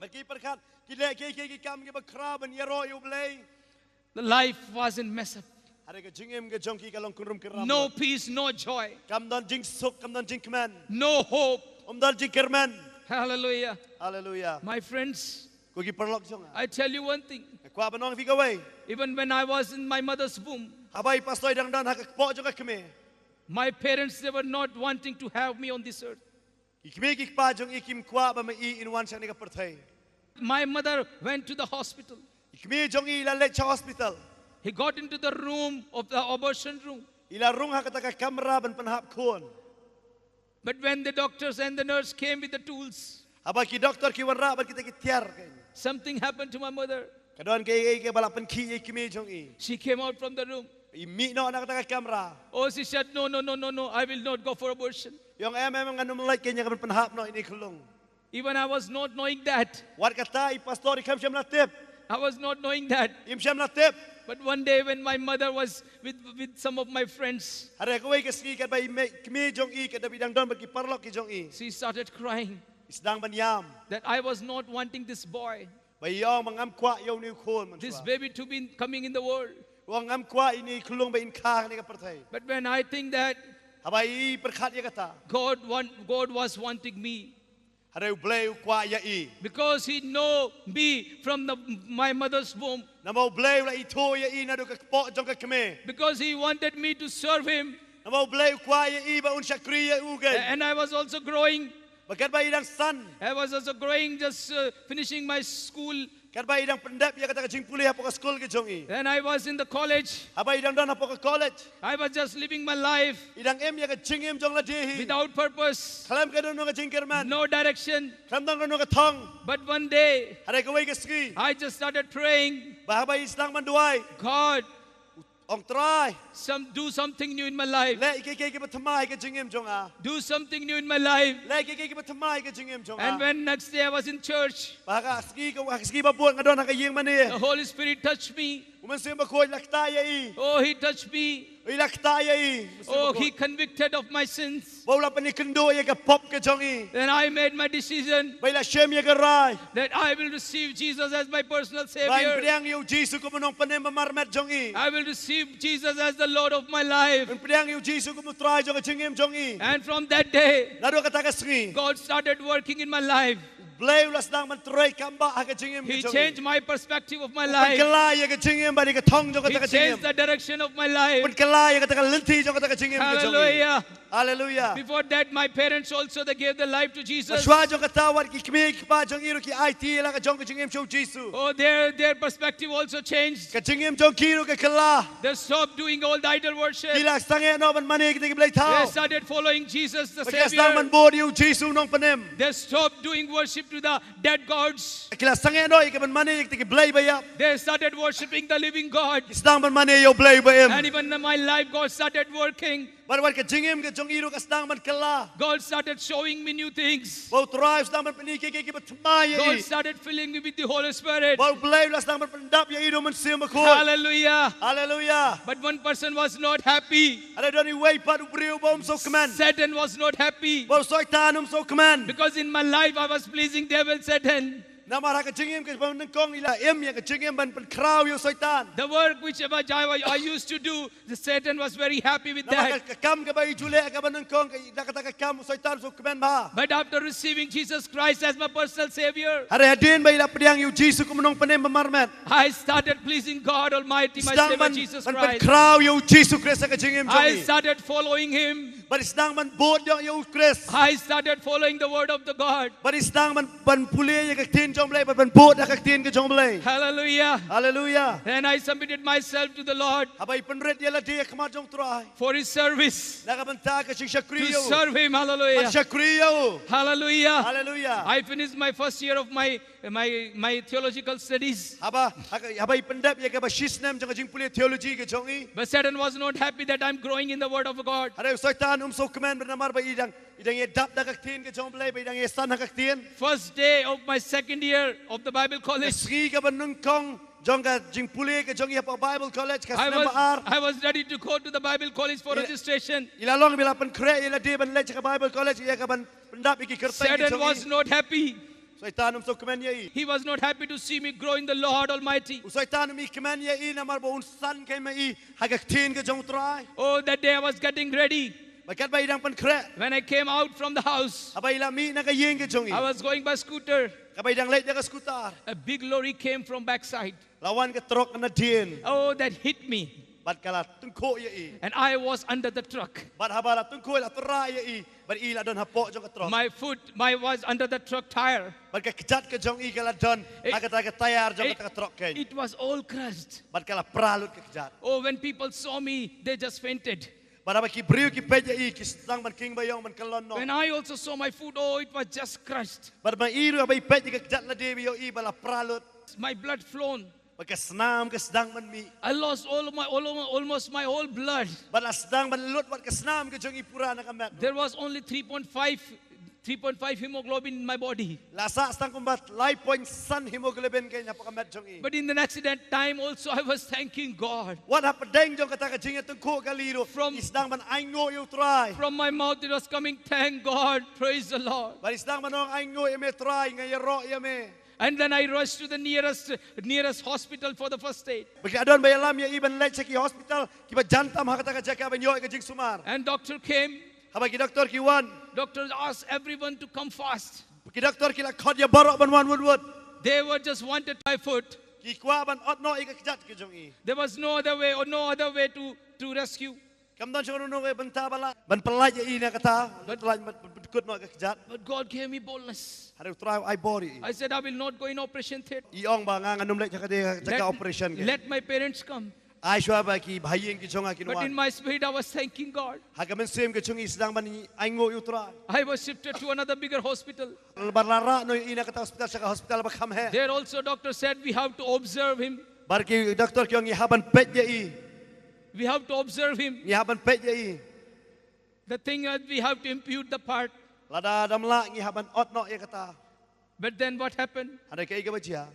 Bad ki pyrkhat ki leh kiei kiei ki kam kiba khraw ban ïaroh ïa u Blei. The life was in mess up. Hynrei ka jingim ka jong ki ka long kynrum kynram. No peace, no joy. Kam don jingsuk, kam don jingkmen. No hope. Ym don jingkyrmen. Hallelujah. Hallelujah. My friends, ko ki paralok jong nga, I tell you one thing. Nga kwah ban ong ïa phi kawei. Even when I was in my mother's womb, haba i pastor i dang don ha ka kpoh jong ka kmie, my parents, they were not wanting to have me on this earth. Ki kmie ki kpa jong i kim kwah ba ma i in wan sha kane ka pyrthei. My mother went to the hospital. I kmie jong i i la leit sha hospital. He got into the room of the abortion room. I la rung ha kata ka kamra ban pynhap khun. But when the doctors and the nurse came with the tools, haba ki doktor ki wanrah bad kita ki tiar kein, something happened to my mother. Ka don kaei kaei kaba la pynkhih ïa i kmie jong i. She came out from the room. I mih noh na kata ka kamra. Oh, she said, "No, no, no, no, no, I will not go for abortion." I ong, "Em, em, ngan ym leit kein ïa kaban pynhap noh ïa ine i khyllung." Even I was not knowing that. Wat kata i pastor i khlem shym la tip. I was not knowing that. Im shym la tip. But one day when my mother was with, with some of my friends, hynrei kawei ka sngi katba i mei, kmie jong i, katba i dang don bad ki paralok ki jong i, she started crying, i sdang ban ïam, that I was not wanting this boy, ba i ong ba ngam kwah ïa une u khun mynshuwa, this baby to be coming in the world. I ong ngam kwah ïa ine i khyllung ba in kha ha kane ka pyrthei. But when I think that, haba i pyrkhat ïa kata, God want, God was wanting me. Hynrei u Blei u kwah ïa i. Because he know me from the, my mother's womb. Namar u Blei u la ithuh ïa i naduh ka kpoh jong ka kmie. Because he wanted me to serve him. Namar u Blei u kwah ïa i ba un shakri ïa u kein. And I was also growing. Bad katba i dang san, I was also growing, just, uh, finishing my school. Katba i dang pyndep ïa kata ka jingpule hapoh ka skul ka jong i. When I was in the college, haba i dang don hapoh ka college, I was just living my life, i dang im ïa ka jingim jong lade hi, without purpose, khlem ka don ka jingkyrmen, no direction, khlem don ka thong. But one day, hynrei kawei ka sngi, I just started praying, ba haba i sdang ban duwai, God, ong Trai, some, do something new in my life. Leh ïa kiei kiei kiba thymmai ha ka jingim jong nga. Do something new in my life. Leh ïa kiei kiei kiba thymmai ha ka jingim jong nga. And when next day I was in church, ba ha ka sngi ka, ha ka sngi ba bud nga don ha ka ïing mane, the Holy Spirit touched me. U Mynsiem Bakhuid u la ktah ïa i. Oh, he touched me. U la ktah ïa i. U Mynsiem Bakhuid. Oh, he convicted of my sins. Ba u la pynïakynduh ïa ka pop ka jong i. Then I made my decision. Ba i la shim ïa ka rai. That I will receive Jesus as my personal Savior. Ba in pdiang ïa u Jisu kum u nongpynim ba marmet jong i. I will receive Jesus as the Lord of my life. In pdiang ïa u Jisu kum u Trai jong ka jingim jong i. And from that day, naduh kata ka sngi, God started working in my life. Blei u la sdang ban trei kam ba ha ka jingim ka jong i. He changed my perspective of my life. U pynkylla ïa ka jingim bad ïa ka thong jong kata ka jingim. He changed the direction of my life. U pynkylla ïa kata ka lynti jong kata ka jingim ka jong i. Hallelujah. Hallelujah. Before that, my parents also, they gave their life to Jesus. Ba shuwa jong kata wat ki kmie ki kpa jong i ruh ki aiti ïa la ka jong ka jingim sha u Jisu. Oh, their, their perspective also changed. Ka jingim jong ki ruh ka kylla. They stopped doing all the idol worship. Ki la sangeh noh ban mane kita ki blei thaw. They started following Jesus, the Savior. Ba ki la sdang ban bud ïa u Jisu u nongpynim. They stopped doing worship to the dead gods. Ki la sangeh noh ïa ka ban mane ïa kita ki blei ba ïap. They started worshiping the living God. Ki sdang ban mane ïa u Blei ba im. And even in my life, God started working. Bad wat ka jingim ka jong i ruh ka sdang ban kylla. God started showing me new things. Ba u Trai u sdang ban pyni kiei kiei kiba thymmai ïa i. God started filling me with the Holy Spirit. Ba u Blei u la sdang ban pyndap ïa i da u Mynsiem Bakhuid. Hallelujah. Hallelujah. But one person was not happy. Hynrei don iwei pat u briew ba um sngewkmen. Satan was not happy. Ba u Soitan um sngewkmen. Because in my life I was pleasing devil Satan. Namar ha ka jingim kaba nyngkong i la im ïa ka jingim ban pynkhraw ïa u Soitan. The work which I, I, I used to do, the Satan was very happy with that. Namar ka, ka kam kaba i ju leh kaba nyngkong, ka, da kata ka kam u Soitan u sngewkmen bha. But after receiving Jesus Christ as my personal Savior, hynrei hadien ba i la pdiang ïa u Jisu kum u nongpynim ba marmet, I started pleasing God Almighty, my Savior Jesus Christ. Sdang ban, ban pynkhraw ïa u Jisu Khrist ha ka jingim jong i. I started following Him. Bad i sdang ban bud ïa u Khrist. I started following the word of the God. Bad i sdang ban, ban pule ïa ka ktien jong u Blei, bad ban bud ïa ka ktien ka jong u Blei. Hallelujah. Hallelujah. Then I submitted myself to the Lord. Haba i pynrit ïa lade ha khmat jong u Trai. For his service. Na ka bynta ka jingshakri ïa u. To serve him, hallelujah. Ban shakri ïa u. Hallelujah. Hallelujah. I finished my first year of my, my, my theological studies. Haba, haba i pyndep ïa kaba shisnem jong ka jingpule theology ka jong i. But Satan was not happy that I'm growing in the word of God. Hynrei u Soitan um sngewkmen namar ba i dang, i dang ïadap da ka ktien ka jong u Blei, ba i dang ïasan ha ka ktien. First day of my second year of the Bible college. Ka sngi kaba nyngkong jong ka jingpule ka jong i hapoh Bible College, ka snem ba ar. I was, I was ready to go to the Bible college for registration. I la long ba i la pynkhreh ïa lade ban leit sha ka Bible College ïa ka ban pyndap ïa ki kyrteng ki jong i. Satan was not happy. Soitan um sngewkmen ïa i. He was not happy to see me grow in the Lord Almighty. U Soitan um kmen ïa i namar ba un san kein ma i ha ka ktien ka jong u Trai. Oh, that day I was getting ready. Bad katba i dang pynkhreh. When I came out from the house, haba i la mih na ka ïing ka jong i, I was going by scooter. Katba i dang leit da ka scooter, a big lorry came from backside. La wan ka trok nadien. Oh, that hit me. Bad ka la tyngkhuh ïa i. And I was under the truck. Bad haba la tyngkhuh, la tyrra ïa i. Bad i la don hapoh jong ka trok. My foot, my was under the truck tire. Bad ka kjat ka jong i ka la don ha kata ka tire jong kata ka trok kein. It was all crushed. Bad ka la pra lut ka kjat. Oh, when people saw me, they just fainted. Bad haba ki briew ki peit ïa i ki sdang ban king ba ïong ban kyllon noh. When I also saw my foot, oh, it was just crushed. Bad ma i ruh haba i peit ïa ka kjat lade ba ïoh i ba la pra lut. My blood flown. Bad ka snam ka sdang ban mih. I lost all of my, all of my, almost my whole blood. Bad la sdang ban lut wat ka snam ka jong i pura na ka met. There was only three point five, three point five hemoglobin in my body. La sah tang kumba lai point san hemoglobin kein hapoh ka met jong i. But in the accident time also, I was thanking God. Wat hapdeng jong kata ka jingïatyngkhuh kali ruh, i sdang ban ainguh ïa u Trai. From my mouth it was coming, "Thank God, praise the Lord." Bad i sdang ban ong, "Ainguh ïa me Trai, nga ïaroh ïa me." And then I rushed to the nearest, nearest hospital for the first aid. Bad ki la don ba ïalam ïa i ban leit sha ki hospital kiba jan tam ha kata ka jaka ban ïoh ïa ka jingsumar. And doctor came. Haba ki doktor ki wan. Doctors asked everyone to come fast. Ki doktor ki la khot ïa baroh ban wan wut wut. They were just wanted my foot. Ki kwah ban ot noh ïa ka kjat ka jong i. There was no other way or no other way to, to rescue. Kam don shuh kano kano ka bynta ba lah ban pyllait ïa i na kata, ban pyllait, ban pynkut noh ka kjat. But God gave me boldness. Hynrei u Trai u ai bor ïa i. I said, "I will not go in operation theater." I ong ba nga ngan ym leit ha kata ka jaka operation kein. Let my parents come. Ai shuwa ba ki bahaïing ki jong nga kin wan. But in my spirit, I was thanking God. Ha ka mynsiem ka jong i sdang ban ainguh ïa u Trai. I was shifted to another bigger hospital. Bad la rah noh ïa i na kata hospital sha ka hospital ba kham heh. There also doctor said, "We have to observe him." Bad ki doktor ki ong ngi hap ban peit ïa i. We have to observe him. Ngi hap ban peit ïa i. The thing is, we have to ampute the part. Lada dam lah ngi hap ban ot noh ïa kata. But then what happened? Hynrei kaei kaba jia?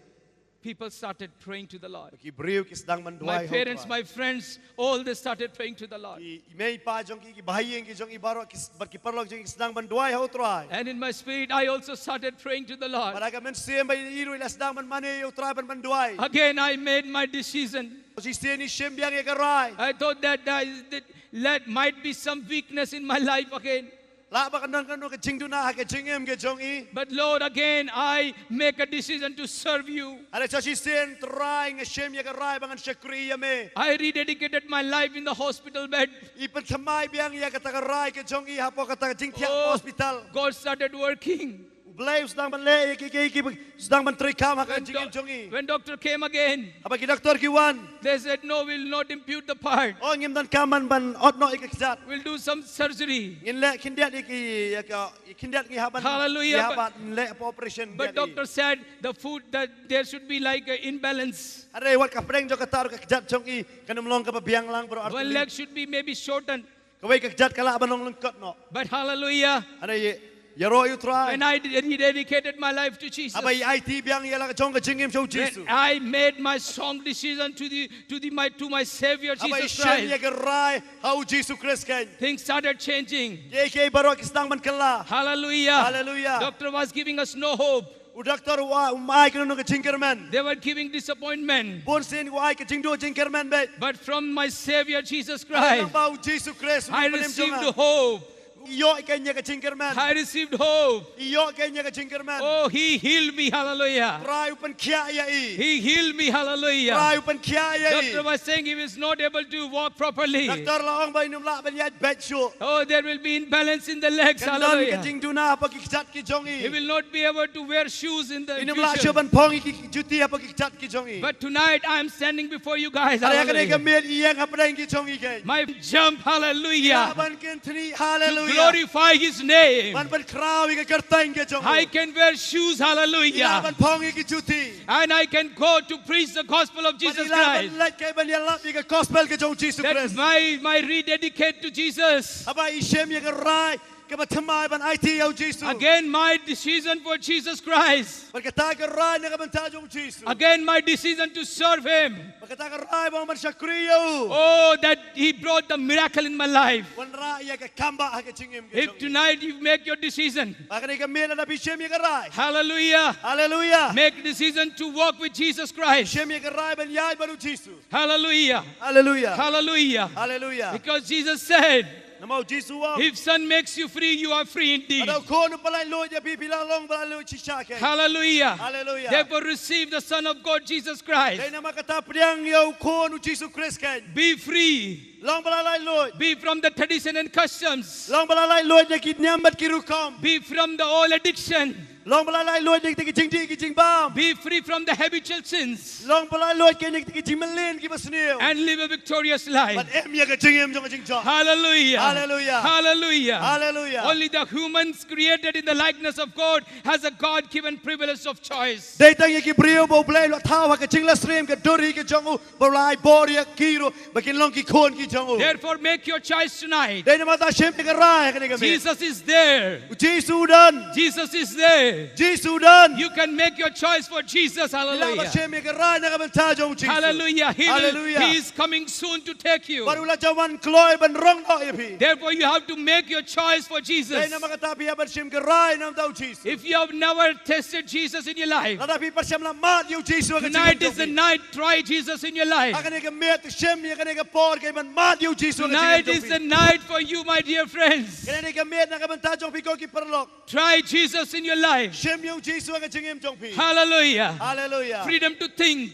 people started praying to the Lord. Ki briew ki sdang ban duwai ha U Trai. My parents, my friends, all they started praying to the Lord. Ki mei pa jong ki, ki bahaïing ki jong i baroh ki s-, bad ki paralok jong i ki sdang ban duwai ha U Trai. And in my spirit, I also started praying to the Lord. Bad ha ka mynsiem ba i ruh i la sdang ban mane ïa U Trai ban, ban duwai. Again, I made my decision. Shisien i shim biang ïa ka rai. I thought that, uh, that let might be some weakness in my life again. Lah ba kan don kano ka jingduna ha ka jingim ka jong i. But Lord, again, I make a decision to serve you. Hynrei shisien Trai nga shim ïa ka rai ba ngan shakri ïa me. I rededicated my life in the hospital bed. I pynthymmai biang ïa kata ka rai ka jong i hapoh kata ka jingthiah hospital. God started working. U Blei u sdang ban leh ïa ki, ki, ki, u sdang ban treikam ha ka jingim jong i. When doctor came again, haba ki doktor ki wan, they said, "No, we'll not impute the part." Oh, ngim donkam ban, ban ot noh ïa ka kjat. We'll do some surgery. Ngin leh khyndiat ïa ki, ïa ka, khyndiat ngi hap ban, hallelujah, ngi hap ban leh operation. But doctor said the foot, that there should be like an imbalance. Hynrei wat ka pdeng jong kata ruh ka kjat jong i kan ym long kaba biang lang baroh artylli. One leg should be maybe shortened. Kawei ka kjat ka lah ban long lyngkot noh. But hallelujah. Hynrei ïaroh ïa U Trai. When I ded-, rededicated my life to Jesus. Haba i aiti biang ïa la ka jong ka jingim sha U Jisu. When I made my strong decision to the, to the, my, to my Savior Jesus Christ. Haba i shim ïa ka rai ha U Jisu Khrist kein. Things started changing. Kiei kiei baroh ki sdang ban kylla. Hallelujah. Hallelujah. Doctor was giving us no hope. U doktor u, um ai kano kano ka jingkyrmen. They were giving disappointment. Bun sien u ai ka jingduh jingkyrmen beit. But from my Savior Jesus Christ, hynrei lyngba U Jisu Khrist, I received hope. Ïoh ïa ka jingkyrmen. I received hope. Ïoh ïa ka jingkyrmen. Oh, he healed me, hallelujah. Trai u pynkhiah ïa i. He healed me, hallelujah. Trai u pynkhiah ïa i. Doctor was saying he was not able to walk properly. Doktor la ong ba i nym lah ban ïaid beit shuh. Oh, there will be imbalance in the legs, hallelujah. Kan don ka jingduna hapoh ki kjat ki jong i. He will not be able to wear shoes in the future. I nym lah shuh ban phong ïa ki juti hapoh ki kjat ki jong i. But tonight I am standing before you guys, hallelujah. Hynrei ha kane ka miet i ïeng hapdeng ki jong i kein. My jump, hallelujah. I lah ban kynthnih, hallelujah. To glorify his name. Ban pynkhraw ïa ka kyrteng ka jong u. I can wear shoes, hallelujah. I lah ban phong ïa ki juti. And I can go to preach the gospel of Jesus Christ. Bad i lah ban leit kein ban ïalap ïa ka gospel ka jong U Jisu Khrist. That my, my rededicate to Jesus. Haba i shim ïa ka rai kaba thymmai ban aiti ïa U Jisu. Again, my decision for Jesus Christ. Bad kata ka rai na ka bynta jong U Jisu. Again, my decision to serve him. Bad kata ka rai ba ngan shakri ïa u. Oh, that he brought the miracle in my life. Wanrah ïa ka kambah ha ka jingim ka jong i. If tonight you make your decision. Ha kane ka miet lada phi shim ïa ka rai. Hallelujah. Hallelujah. Make decision to walk with Jesus Christ. Shim ïa ka rai ban ïaid bad U Jisu. Hallelujah. Hallelujah. Hallelujah. Hallelujah. Because Jesus said, namar U Jisu u ong, "If Son makes you free, you are free indeed." Lada U Khun u pynlait luid ïa phi, phi la long ba laitluid shisha kein. Hallelujah. Hallelujah. Therefore, receive the Son of God, Jesus Christ. Dei namar kata pdiang ïa U Khun U Jisu Khrist kein. Be free. Long ba la laitluid. Be from the tradition and customs. Long ba la laitluid na ki niam bad ki rukom. Be from the old addiction. Long ba la laitluid na kita ki jingdih ki jingbam. Be free from the habitual sins. Long ba la laitluid na kita ki jingmlien kiba sniew. And live a victorious life. Bad im ïa ka jingim jong ka jingjop. Hallelujah. Hallelujah. Hallelujah. Hallelujah. Only the humans created in the likeness of God has a God-given privilege of choice. Dei tang ïa ki briew ba U Blei u la thaw ha ka jingleh stream ka duri ka jong u, ba u la ai bor ïa ki ruh ba kin long ki khun ki jong u. Therefore, make your choice tonight. Dei namar kata shim ïa ka rai ha kane ka miet. Jesus is there. U Jisu u don. Jesus is there. Jisu u don. You can make your choice for Jesus. Hallelujah. Phi lah ban shim ïa ka rai na ka bynta jong U Jisu. Hallelujah. He will, hallelujah. He is coming soon to take you. Bad u la jan wan kloi ban rong noh ïa phi. Therefore, you have to make your choice for Jesus. Dei namar kata phi hap ban shim ka rai na ka bynta U Jisu. If you have never tested Jesus in your life, lada phi pat shym la mad ïa U Jisu ha ka jingim jong phi. Tonight is the night, try Jesus in your life. Ha kane ka miet shim ïa kane ka por kaei ban mad ïa U Jisu ha ka jingim jong phi. Tonight is the night for you, my dear friends. Kane ka miet na ka bynta jong phi ko ki paralok. Try Jesus in your life. Shim ïa U Jisu ha ka jingim jong phi. Hallelujah. Hallelujah. Freedom to think.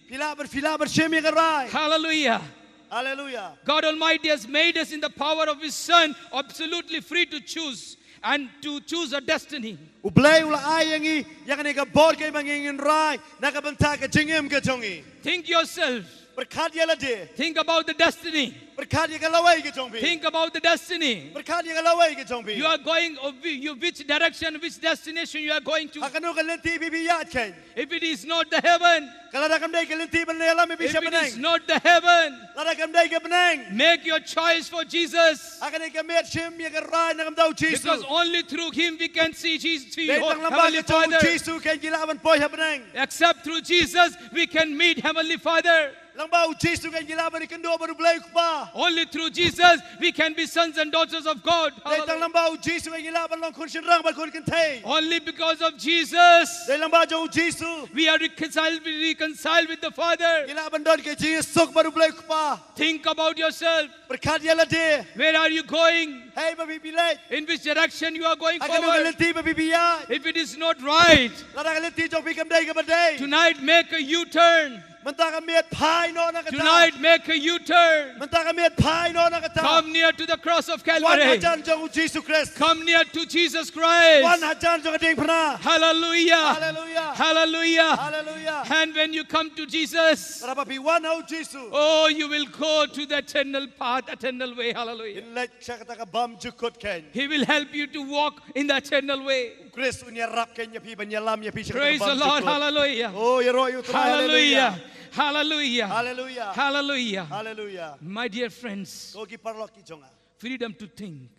Phi lah ban, phi lah ban shim ïa ka rai. Hallelujah. Hallelujah. God Almighty has made us in the power of His Son absolutely free to choose and to choose a destiny. U Blei u la ai ïa ngi ïa kane ka bor kaei ba ngin rai na ka bynta ka jingim ka jong ngi. Think yourself. Pyrkhat ïa lade. Think about the destiny. Pyrkhat ïa ka lawei ka jong phi. Think about the destiny. Pyrkhat ïa ka lawei ka jong phi. You are going, uh, whi- you, which direction, which destination you are going to. Ha kano ka lynti phi phi ïaid khein. If it is not the heaven, Ka lada kam dei ka lynti ban ïalam ïa phi if sha it is bneng. Not the heaven, Lada kam dei ka bneng. Make your choice for Jesus. Ha kane ka miet shim ïa ka rai na ka bynta u Jisu. Because only through him we can see Jesus, see Dei tang lyngba Heavenly ka jong u Father. Jisu khein ngi lah ban poi ha bneng. Except through Jesus, we can meet Heavenly Father. Lyngba u Jisu khein ngi lah ban ïakynduh bad u Blei u Kpa. Only through Jesus, we can be sons and daughters of God. Dei tang Hallelujah. Lyngba u Jisu khein ngi lah ban long khun shynrang bad khun kynthei. Only because of Jesus, Dei lyngba jong u Jisu. We are reconciled, we reconciled with the Father. Ngi lah ban don ka jingsuk bad u Blei u Kpa. Think about yourself. Pyrkhat ïa lade. Where are you going? Hei ba phi phi leit. In which direction you are going Ha kano ka forward? Lynti ba phi phi ïaid. If it is not right, Lada ka lynti jong phi kam dei kaba dei. Tonight make a U-turn. Mynta ka miet phai noh na kata. Tonight make a U-turn. Mynta ka miet phai noh na kata. Come near to the cross of Calvary. Wan hajan jong u Jisu Khrist. Come near to Jesus Christ. Wan hajan jong ka diengphna. Hallelujah. Hallelujah. Hallelujah. Hallelujah. And when you come to Jesus, Lada ba phi wan ha u Jisu. Oh, you will go to the eternal path, eternal way. Hallelujah. Phin leit sha kata ka bymjukut khein. He will help you to walk in the eternal way. U Khrist un ïarap khein ïa phi ban ïalam ïa phi sha kata ka bymjukut. Praise the Lord. Hallelujah. Oh, ïaroh ïa u Trai. Hallelujah. Hallelujah. Hallelujah. Hallelujah. Hallelujah. My dear friends, Ko ki paralok ki jong nga. Freedom to think.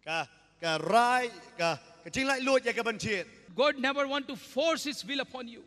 Ka ka rai ka ka jinglaitluid ïa ka ban jied. God never want to force his will upon you.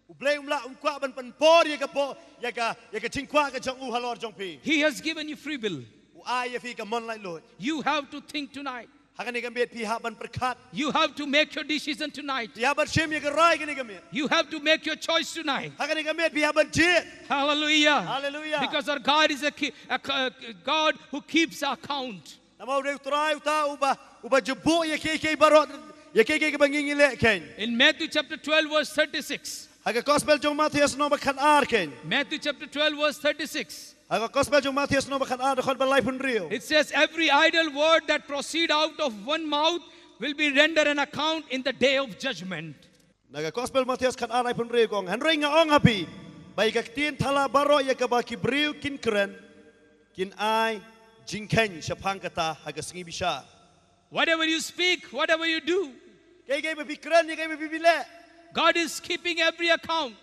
U Blei um lah um kwah ban pynpor ïa ka por ïa ka ïa ka jingkwah ka jong u halor jong phi. He has given you free will. U ai ïa phi ka mon laitluid. You have to think tonight. Ha kane ka miet phi hap ban pyrkhat. You have to make your decision tonight. Phi hap ban shim ïa ka rai kane ka miet. You have to make your choice tonight. Ha kane ka miet phi hap ban jied. Hallelujah. Hallelujah. Because our God is a, ki- a, a God who keeps account. Namar u dei u Trai uta uba uba ju buh ïa kiei kiei baroh ïa kiei kiei kiba ngi ngi leh khein. In Matthew chapter twelve, verse thirty-six. Ha ka gospel jong Mathaios lynnong ba khatar khein. Matthew chapter twelve, verse thirty-six. Ha ka gospel jong Mathaios lynnong ba khatar dkhot ba laiphew hynriew. It says, "Every idle word that proceed out of one mouth will be rendered an account in the day of judgment." Na ka gospel Mathaios khatar laiphew hynriew ka ong, hynrei nga ong ha phi ba ïa ka ktien thala baroh ïa kaba ki briew kin kren kin ai jingkheiñ shaphang kata ha ka sngi bishar. Whatever you speak, whatever you do, Kaei kaei ba phi kren, ïa kaei ba phi phi leh. God is keeping every account.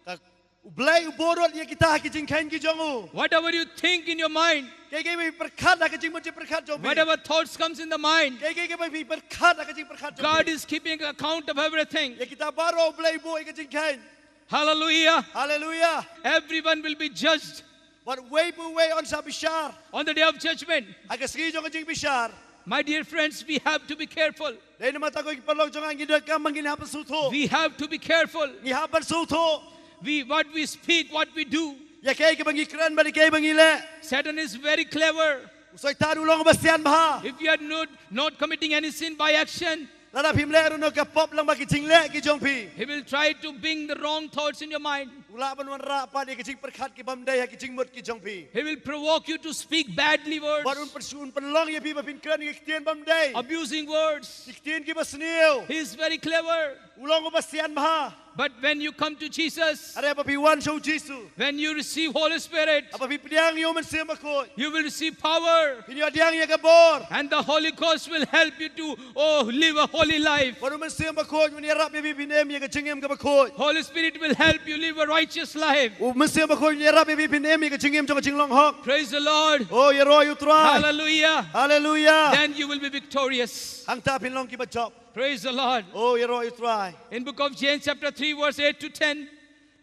Ka U Blei u buh lut ïa kita ha ki jingkheiñ ki jong u. Whatever you think in your mind, Kaei kaei ba phi pyrkhat ha ka jingmut jingpyrkhat jong phi. Whatever thoughts comes in the mind, Kaei kaei ba phi pyrkhat ha ka jingpyrkhat jong phi. God is keeping account of everything. Ïa kita baroh U Blei u buh ïa ka jingkheiñ. Hallelujah. Hallelujah. Everyone will be judged. Bad uwei pa uwei un sa bishar. On the day of judgment. Ha ka sngi jong ka jingbishar. My dear friends, we have to be careful. Dei namar kata ko ki paralok jong nga, ngi donkam ba ngin hap ban sngewthuh. We have to be careful. Ngi hap ban sngewthuh. We, what we speak, what we do. Ïa kaei kaba ngi kren bad ïa kaei ba ngi leh. Satan is very clever. U Soitan u long uba sian bha. If you are not, not committing any sin by action, Lada phim leh ruh noh ka pop lyngba ki jingleh ki jong phi. He will try to bring the wrong thoughts in your mind. U lah ban wanrah pat ïa ki jingpyrkhat ki bym dei ha ki jingmut ki jong phi. He will provoke you to speak badly words. Bad un pyn- un pynlong ïa phi ba phin kren ïa ki ktien bym dei. Abusing words. Ki ktien kiba sniew. He is very clever. U long uba sian bha. But when you come to Jesus, Hynrei haba phi wan sha u Jisu. When you receive Holy Spirit, Haba phi pdiang ïa u Mynsiem Bakhuid. You will receive power. Phin ïoh pdiang ïa ka bor. And the Holy Ghost will help you to, oh, live a holy life. Bad u Mynsiem Bakhuid un ïarap ïa phi phin im ïa ka jingim kaba khuid. Holy Spirit will help you live a righteous life. U Mynsiem Bakhuid un ïarap ïa phi phin im ïa ka jingim jong ka jinglong hok. Praise the Lord. Oh, ïaroh ïa u Trai. Hallelujah. Hallelujah. Then you will be victorious. Hangta phin long kiba jop. Praise the Lord. Oh, ïaroh ïa u Trai. In book of James chapter three, verse eight to ten,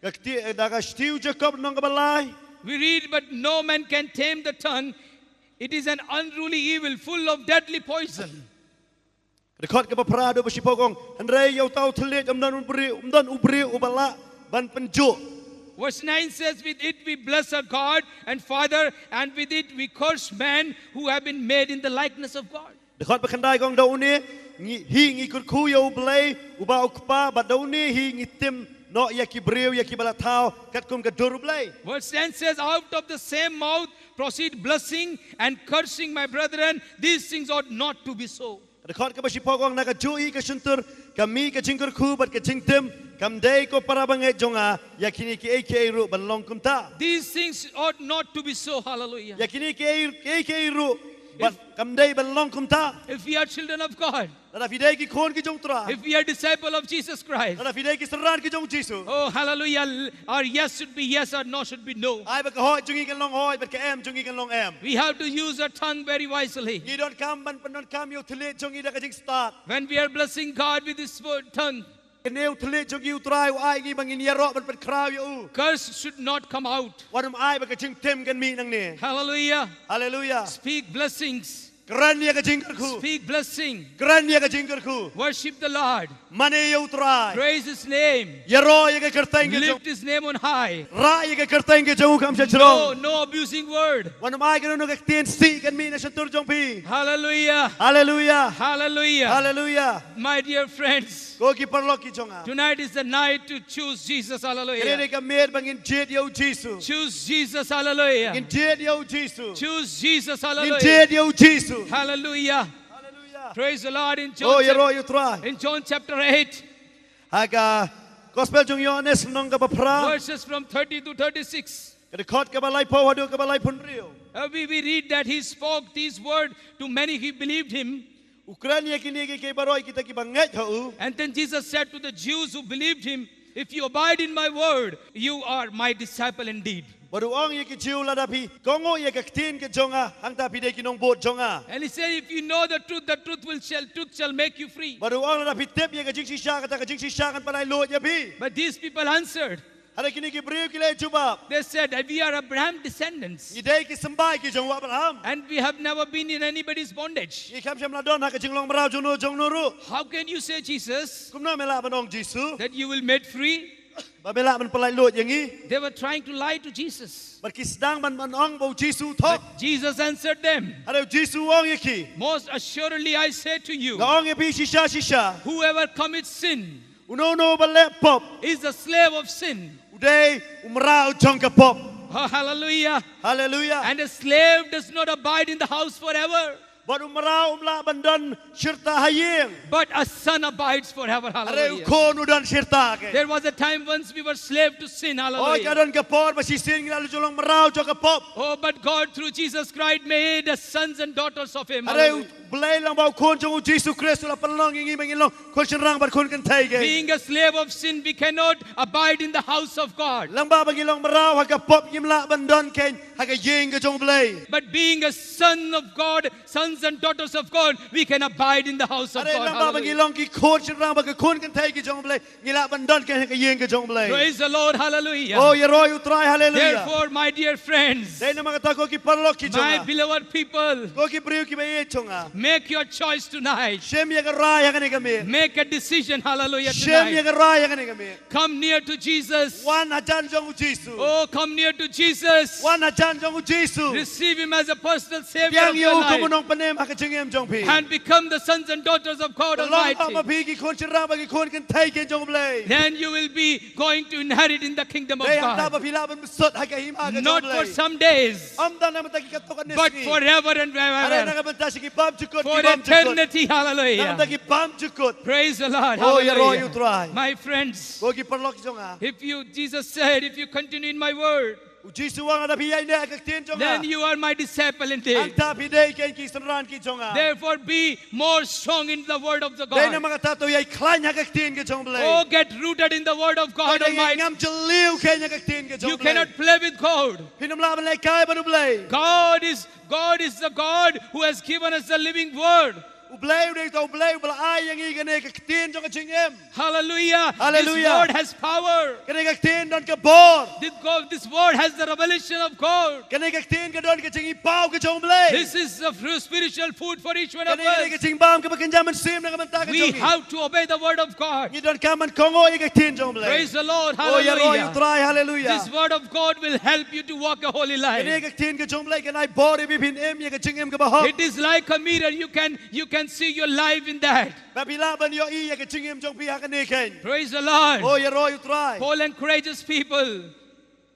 Ka kti- eh, da ka shithi u Jakob lynnong kaba lai. We read, "But no man can tame the tongue. It is an unruly evil, full of deadly poison." Dkhot kaba phra haduh ba shiphew ka ong, hynrei ïa uta u thylliej ym don u briew, ym don u briew uba lah ban pynjuh. Verse nine says, "With it we bless our God and Father, and with it we curse men who have been made in the likeness of God." Dkhot ba khyndai ka ong, da une ngi hi ngi kyrkhu ïa u Blei uba u Kpa, bad da une hi ngi tim noh ïa ki briew ïa kiba la thaw katkum ka dur u Blei. Verse ten says, "Out of the same mouth proceed blessing and cursing, my brethren. These things ought not to be so." Dkhot kaba shiphew ka ong, na kajuh hi ka shyntur ka mih ka jingkyrkhu bad ka jingtim. Kam dei, ko para bangeit jong nga, ïa kine kiei kiei ruh ban long kumta. These things ought not to be so. Hallelujah. Ïa kine kiei kiei ruh, bad kam dei ban long kumta. If we are children of God, Lada phi dei ki khun ki jong U Trai, if we are disciple of Jesus Christ, lada phi dei ki synran ki jong U Jisu, oh, hallelujah, our yes should be yes, our no should be no. Ai ba ka hooid jong ngi kan long hooid, bad ka em jong ngi kan long em. We have to use our tongue very wisely. Ngi donkam ban pyndonkam ïa u thylliej jong ngi da ka jingstad. When we are blessing God with this word, tongue, kane u thylliej jong ngi U Trai u ai ngi ba ngin ïaroh ban pynkhraw ïa u. Curse should not come out. Wat nym ai ba ka jingtim kan mih nangne. Hallelujah. Hallelujah. Speak blessings. Kren ïa ka jingkyrkhu. Speak blessing. Kren ïa ka jingkyrkhu. Worship the Lord. Mane ïa U Trai. Praise his name. Ïaroh ïa ka kyrteng ka jong. Lift his name on high. Rah ïa ka kyrteng ka jong u kham sha jrong. No, no abusing word. Wat nym ai kano kano ka ktien sih kan mih na shyntur jong phi. Hallelujah. Hallelujah. Hallelujah. Hallelujah. My dear friends, ko ki paralok ki jong nga, tonight is the night to choose Jesus. Hallelujah. Kane ka miet ba ngin jied ïa U Jisu. Choose Jesus. Hallelujah. Ngin jied ïa U Jisu. Choose Jesus. Hallelujah. Ngin jied ïa U Jisu. Hallelujah. Hallelujah. Praise the Lord. In John, oh, ïaroh ïa U Trai. In John chapter eight, ha ka Gospel jong u Ïoannis lynnong kaba phra, verses from thirty to thirty-six, ka dkhot kaba laiphew haduh kaba laiphew hynriew. Uh, we, we read that he spoke these words to many who believed him. U kren ïa kine kiei kiei baroh ïa kita kiba ngeit ha u. And then Jesus said to the Jews who believed him, "If you abide in my word, you are my disciple indeed." Bad u ong ïa ki Jiw, lada phi kohnguh ïa ka ktien ka jong nga, hangta phi dei ki nongbud jong nga. And he said, "If you know the truth, the truth will shall, truth shall make you free." Bad u ong, lada phi tip ïa ka jingshisha, kata ka jingshisha kan pyllait luid ïa phi. But these people answered, hynrei kine ki briew ki la jubab. They said, "We are Abraham's descendants. Ngi dei ki symbai ki jong u Abraham. And we have never been in anybody's bondage. Ngi kham shym la don ha ka jinglong mraw jong no jong no ruh. How can you say, Jesus, kumno me lah ban ong, Jisu, that you will make free?" Ba me lah ban pyllait luid ïa ngi. They were trying to lie to Jesus. Bad ki sdang ban, ban ong ba u Jisu u thok. But Jesus answered them, hynrei u Jisu u ong ïa ki, "Most assuredly I say to you, nga ong ïa phi shisha shisha, whoever commits sin, uno uno uba leh pop, is the slave of sin." U dei u mraw jong ka pop. Oh, hallelujah. Hallelujah. And a slave does not abide in the house forever. Bad u mraw um lah ban don shirta ha ïing. But a son abides forever. Hallelujah. Hynrei u khun u don shirta kein. There was a time once we were slave to sin. Hallelujah. Oh, ka don ka por ba shisien ngi la long mraw jong ka pop. Oh, but God through Jesus Christ made us sons and daughters of him. Hynrei u Blei lyngba u Khun jong u Jisu Khrist u la pynlong ïa ngi ba ngin long khun shynrang bad khun kynthei kein. Being a slave of sin, we cannot abide in the house of God. Lyngba ba ngi long mraw ha ka pop ngim lah ban don kein ha ka ïing ka jong u Blei. But being a son of God, sons and daughters of God, we can abide in the house of God. Hynrei lyngba ba ngi long ki khun shynrang bad ki khun kynthei ki jong u Blei, ngi lah ban don kein ha ka ïing ka jong u Blei. Praise the Lord, hallelujah. Oh, ïaroh ïa u Trai, hallelujah. Therefore, my dear friends, dei namar kata ko ki paralok ki jong nga, my beloved people, ko ki briew kiba ïeit jong nga, make your choice tonight. Shim ïa ka rai ha kane ka miet. Make a decision, hallelujah, tonight. Shim ïa ka rai ha kane ka miet. Come near to Jesus. Wan hajan jong u Jisu. Oh, come near to Jesus. Wan hajan jong u Jisu. Receive him as a personal savior of your life. Pdiang ïa u kum u nongpynim ha ka jingim jong phi. And become the sons and daughters of God Almighty. Long ma phi ki khun shynrang bad ki khun kynthei kein jong u Blei. Then you will be going to inherit in the kingdom of God. Dei hangta ba phi lah ban bsut ha ka hima ka jong u Blei. Not for some days. Ym tang na ka bynta ki katto katne sngi. But forever and ever. Hynrei na ka bynta sha ki bymjukut ki bymjukut. For eternity, hallelujah. Na ka bynta ki bymjukut. Praise the Lord, hallelujah. Oh, ïaroh ïa u Trai. My friends, ko ki paralok jong nga, if you, Jesus said, "If you continue in my word," u Jisu u ong, lada phi ïaineh ha ka ktien jong nga, then you are my disciple indeed. Hangta phi dei kein ki synran ki jong nga. Therefore, be more strong in the word of the God. Dei namar kata to ïai khlaiñ ha ka ktien ka jong u Blei. Oh, get rooted in the word of God Almighty. Ngam jylliew kein ha ka ktien ka jong u Blei. You cannot play with God. Phin ym lah ban lehkai bad u Blei. God is, God is the God who has given us the living word. U Blei u dei uta u Blei uba la ai ïa ngi kane ka ktien jong ka jingim. Hallelujah. Hallelujah. This word has power. Kane ka ktien don ka bor. This God, this word has the revelation of God. Kane ka ktien ka don ka jingïohi paw ka jong u Blei. This is the fru-, spiritual food for each one of us. Kane ka dei ka jingbam kaba kynja mynsiem na ka bynta ka jong ngi. We have to obey the word of God. Ngi donkam ban kohnguh ïa ka ktien jong u Blei. Praise the Lord. Oh, ïaroh ïa u Trai. Hallelujah. Hallelujah. This word of God will help you to walk a holy life. Kane ka ktien ka jong u Blei kan ai bor ïa phi ban im ïa ka jingim kaba hok. It is like a mirror. You can, you can see your life in that. Ba phi lah ban ïohi ïa ka jingim jong phi ha kane kein. Praise the Lord. Oh, ïaroh ïa u Trai. Paul encourages people.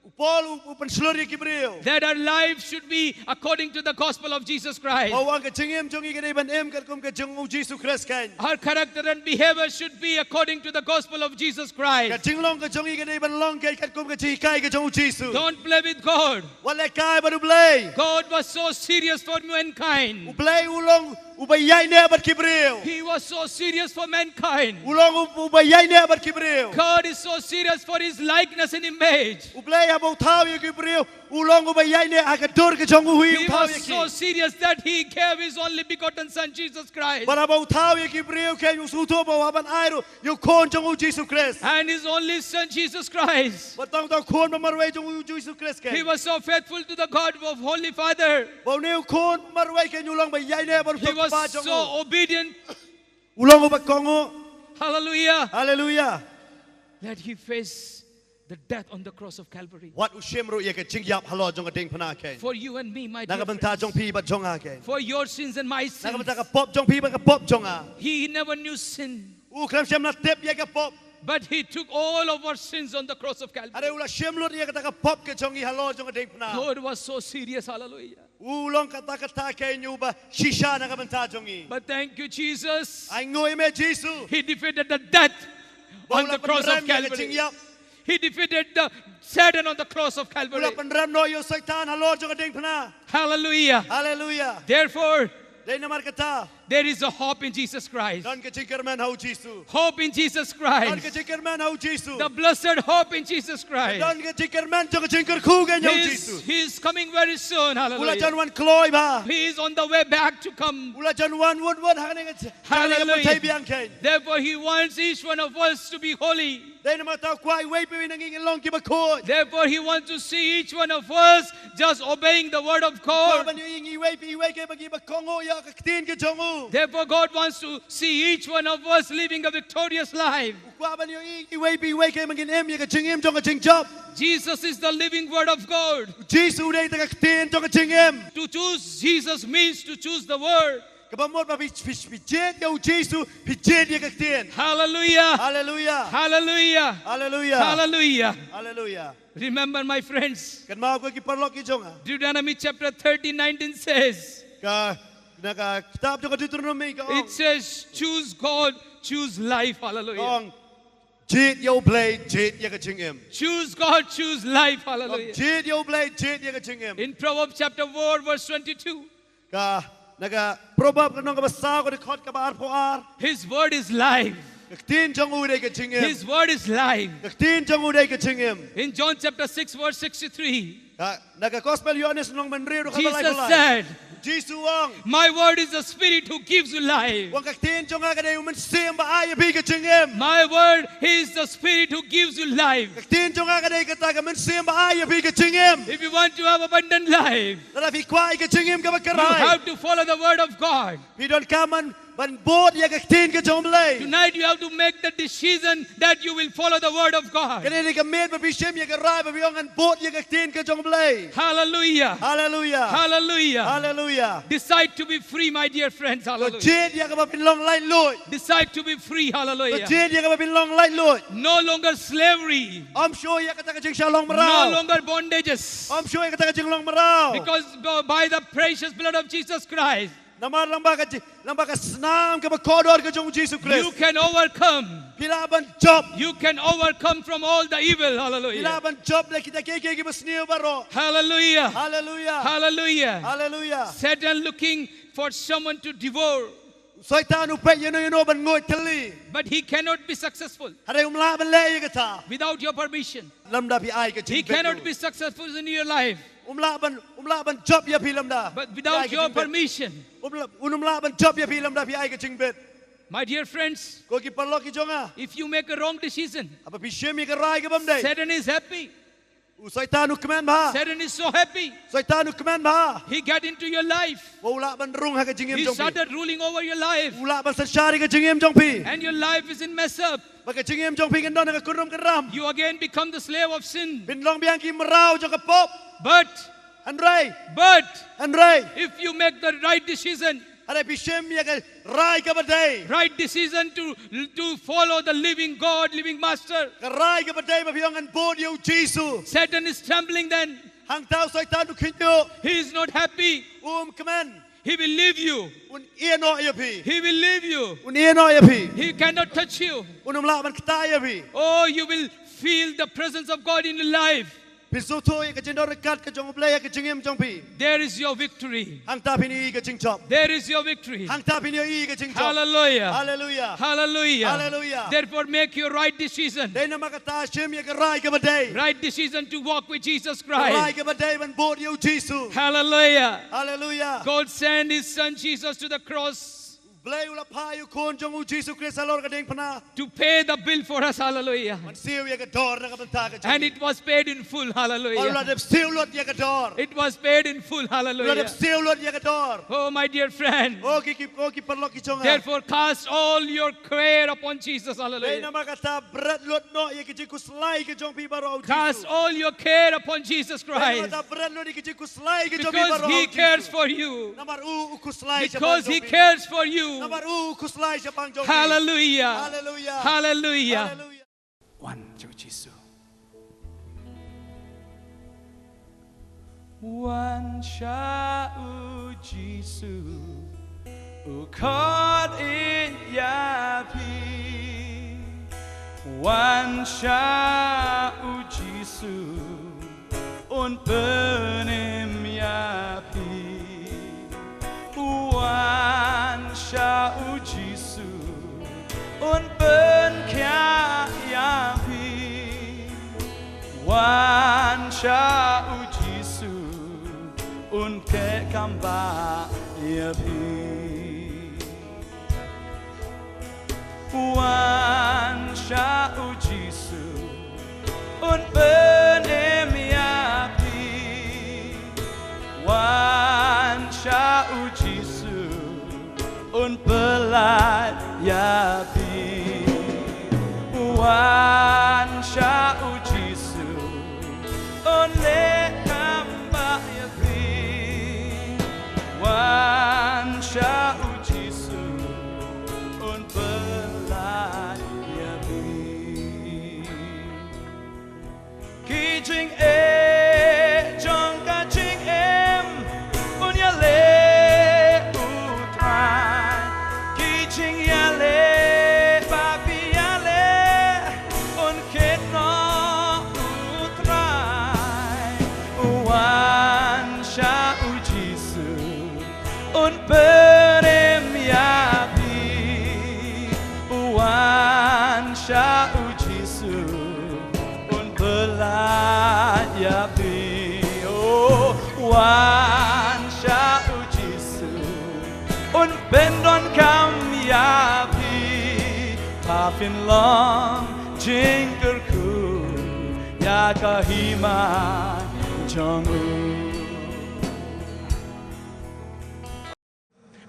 U Paul u, u pynshlur ïa ki briew. That our life should be according to the gospel of Jesus Christ. Ba u ong ka jingim jong ngi ka dei ban im katkum ka jong u Jisu Khrist kan. Our character and behavior should be according to the gospel of Jesus Christ. Ka jinglong ka jong ngi ka dei ban long kan katkum ka jinghikai ka jong u Jisu. Don't play with God. Wat leh kai bad u Blei. God was so serious for mankind. U Blei u long uba ïaineh bad ki briew. He was so serious for mankind. U long u, uba ïaineh bad ki briew. God is so serious for his likeness and image. U Blei haba u thaw ïa ki briew u long uba ïaineh ha ka dur ka jong u hi. He u thaw was ïa ki. So serious that he gave his only begotten son Jesus Christ. Bad haba u thaw ïa ki briew kan u sngewthuh ba u hap ban ai ruh ïa u khun jong u Jisu Khrist. And his only son Jesus Christ. Bad tang uta u khun ba marwei jong u Jisu Khrist kan. He was so faithful to the God of Holy Father. Ba une u khun marwei kan u long ba ïaineh bad u Kpa jong u. He was so obedient. U long uba kohnguh. Hallelujah. Hallelujah. That he faced the death on the cross of Calvary. Wat u shim ruh ïa ka jingïap halor jong ka diengphna kan. For you and me, my dear friends. Na ka bynta jong phi bad jong nga kan. For your sins and my sins. Na ka bynta ka pop jong phi bad ka pop jong nga. He never knew sin. U khlem shym la tip ïa ka pop. But he took all of our sins on the cross of Calvary. Hynrei u la shim lut ïa kata ka pop ka jong ngi halor jong ka diengphna. God was so serious, hallelujah. U long kata kata kan uba shisha na ka bynta jong ngi. But thank you, Jesus. Ai nguh ïa me Jisu. He defeated the death on the cross of Calvary. Ba u la pynrem ïa ka jingïap. He defeated the Satan on the cross of Calvary. U la pynrem noh ïa u Soitan halor jong ka diengphna. Hallelujah. Hallelujah. Therefore, dei namar kata, there is a hope in Jesus Christ. Don ka jingkyrmen ha u Jisu. Hope in Jesus Christ. Don ka jingkyrmen ha u Jisu. The blessed hope in Jesus Christ. Don ka jingkyrmen jong ka jingkyrkhu kan ha u Jisu. He is, he is coming very soon. Hallelujah. U la jan wan kloi bha. He is on the way back to come. U la jan wan wut wut ha kane ka, ha kane ka pyrthei biang kan. Hallelujah. Therefore, he wants each one of us to be holy. Dei namar kata u kwah iwei pa iwei na ngi ngin long kiba khuid. Therefore, he wants to see each one of us just obeying the word of God. U kwah ban ïohi ngi iwei pa iwei kiba, kiba kohnguh ïa ka ktien ka jong u. Therefore, God wants to see each one of us living a victorious life. U kwah ban ïohi ngi iwei pa iwei kiba ngin im ïa ka jingim jong ka jingjop. Jesus is the living word of God. U Jisu u dei kata ka ktien jong ka jingim. To choose Jesus means to choose the word. Kaba mut ba phi, phi, phi jied ïa u Jisu, phi jied ïa ka ktien. Hallelujah. Hallelujah. Hallelujah. Hallelujah. Hallelujah. Hallelujah. Remember, my friends. Kynmaw ko ki paralok ki jong nga. Deuteronomy chapter thirteen nineteen says, ka, na ka kitab jong ka Deuteronomy ka ong. It says, "Choose God, choose life." Hallelujah. Ka ong, jied ïa u Blei, jied ïa ka jingim. Choose God, choose life. Hallelujah. Ka ong, jied ïa u Blei, jied ïa ka jingim. In Proverbs chapter four, verse twenty-two. Ka, na ka Proverb ka lynnong kaba saw ka dkhot kaba arphew ar. His word is life. Ka ktien jong u dei ka jingim. His word is life. Ka ktien jong u dei ka jingim. In John chapter six verse sixty-three. Ka, na ka Gospel Ïoannis lynnong ba hynriew dkhot ba laiphew lai. Jesus said, Jisu u ong, "My word is the spirit who gives you life." U ong ka ktien jong nga ka dei u mynsiem ba ai ïa phi ka jingim. My word is the spirit who gives you life. Ka ktien jong nga ka dei kata ka mynsiem ba ai ïa phi ka jingim. If you want to have abundant life, lada phi kwah ïa ka jingim kaba kyrhai, you have to follow the word of God. Phi donkam ban, ban bud ïa ka ktien ka jong u Blei. Tonight you have to make the decision that you will follow the word of God. Kane ka miet ba phi shim ïa ka rai ba phi ong ngan bud ïa ka ktien ka jong u Blei. Hallelujah. Hallelujah. Hallelujah. Hallelujah. Decide to be free, my dear friends. Hallelujah. To jied ïa kaba phin long laitluid. Decide to be free. Hallelujah. To jied ïa kaba phin long laitluid. No longer slavery. Ym shuh ïa kata ka jingshah long mraw. No longer bondages. Ym shuh ïa kata ka jinglong mraw. Because by the precious blood of Jesus Christ, namar lyngba ka ji-, lyngba ka snam kaba kordor ka jong u Jisu Khrist, you can overcome. Phi lah ban jop. You can overcome from all the evil. Hallelujah. Phi lah ban jop na kita kiei kiei kiba sniew baroh. Hallelujah. Hallelujah. Hallelujah. Hallelujah. Satan looking for someone to devour. U Soitan u peit ïano ïano ban nguid thylli. But he cannot be successful. Hynrei um lah ban leh ïa kata. Without your permission. Lymda phi ai ka jingbit. He cannot be successful in your life. Um lah ban, um lah ban jop ïa phi lymda phi ai ka jingbit. But without your permission. Um lah, un um lah ban jop ïa phi lymda phi ai ka jingbit. My dear friends, ko ki paralok ki jong nga, if you make a wrong decision, haba phi shim ïa ka rai kaba ym dei, Satan is happy. U Soitan u kmen bha. Satan is so happy. Soitan u kmen bha. He got into your life. Ba u lah ban rung ha ka jingim jong phi. He started ruling over your life. U lah ban synshar ïa ka jingim jong phi. And your life is in mess up. Ba ka jingim jong phi kan don ha ka kynrum kynram. You again become the slave of sin. Phin long biang ki mraw jong ka pop. But, hynrei, but, hynrei, if you make the right decision, Hynrei phi shim ïa ka rai kaba dei. Right decision to, to follow the living God, living Master. Ka rai kaba dei ba phi ong ngan bud ïa u Jisu. Satan is trembling then. Hangta u Soitan u khynñiuh. He is not happy. Um kmen. He will leave you. Un ïeh noh ïa phi. He will leave you. Un ïeh noh ïa phi. He cannot touch you. Un ym lah ban ktah ïa phi. Oh, you will feel the presence of God in your life. Phin sngewthuh ïa ka jingdon ryngkat ka jong U Blei ha ka jingim jong phi. There is your victory. Hangta phin ïohi ka jingjop. There is your victory. Hangta phin ïohi ka jingjop. Hallelujah. Hallelujah. Hallelujah. Hallelujah. Therefore, make your right decision. Dei namar kata shim ïa ka rai kaba dei. Right decision to walk with Jesus Christ. Rai kaba dei ban bud ïa u Jisu. Hallelujah. Hallelujah. God sent his son Jesus to the cross. U Blei u la phah ïa u khun jong u Jisu Khrist halor ka diengphna. To pay the bill for us, hallelujah. Ban siew ïa ka dor na ka bynta ka jong ngi. And it was paid in full, hallelujah. Bad u la dep siew lut ïa ka dor. It was paid in full, hallelujah. U la dep siew lut ïa ka dor. Oh, my dear friend. Oh ki, ki, oh ki paralok ki jong nga. Therefore, cast all your care upon Jesus, hallelujah. Dei namar kata bret lut noh ïa ki jingkhuslai ki jong phi baroh ha u Jisu. Cast all your care upon Jesus Christ. Dei namar kata bret lut ïa ki jingkhuslai ki jong phi baroh ha u Jisu. Because he cares for you. Namar u u khuslai shaphang jong phi. Because he cares for you. Namar u u khuslai shaphang jong phi. Hallelujah. Hallelujah. Hallelujah. Hallelujah. Wan sha u Jisu. Wan sha u Jisu. U khot ïa phi. Wan sha u Jisu. Un pynim ïa phi. Wan sha u Jisu. Un pynkhiah ïa phi. Wan sha u Jisu. Un keh kam bah ïa phi. Wan sha u Jisu. Un pynim ïa phi. Wan sha u Jisu. Un pyllait ïa phi. Wan sha u Jisu. Un leh kam bah ïa phi. Wan sha u Jisu. Un pyllait ïa phi. Ki jingeh jong ka jingim un ïaleh u Trai. Ki jingïaleh ba phi ïaleh un kit noh u Trai. Wan sha u Jisu. Un pynim ïa phi. Wan sha u Jisu. Un pyllait ïa phi. Oh, wan sha u Jisu. Un pyndonkam ïa phi. Ba phin long jingkyrkhu ïa ka hima jong u.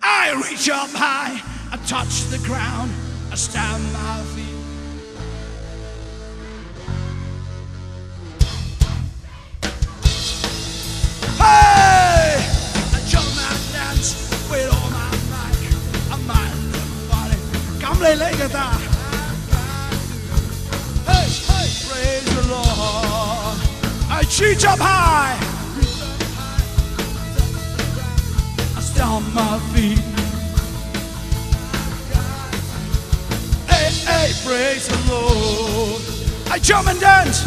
I reach up high, I touch the ground, I stamp my feet. Hey! I jump and dance with all my might. I might look funny. Kam lei lei kata. Hey, hey, praise the Lord. I reach up high. I stomp my feet. Hey, hey, praise the Lord. I jump and dance.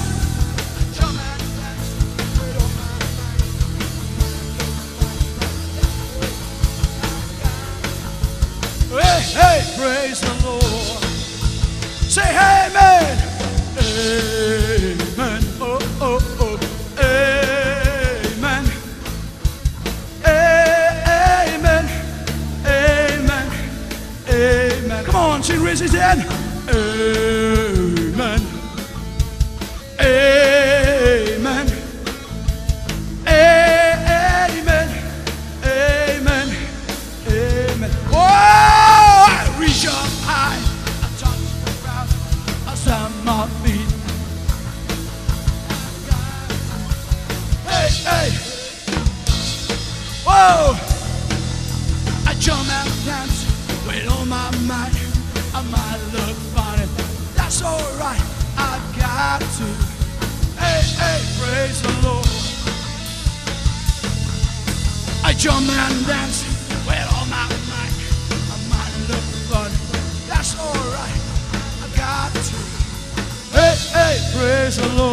Hey, hey, praise the Lord. Say amen. Amen. Oh, oh, oh. Amen. Amen. Amen. Amen. Come on, sing, raise it again. Amen. Amen. Amen. Amen. Amen. Oh, I reach up high. I touch the ground. I stamp my feet. Hey, hey. Whoa! I jump and My might, I might look funny. That's alright, I got to. Hey, hey, praise the Lord. I jump and dance with all my might. I might look funny. That's alright, I got to. Hey, hey, praise the Lord.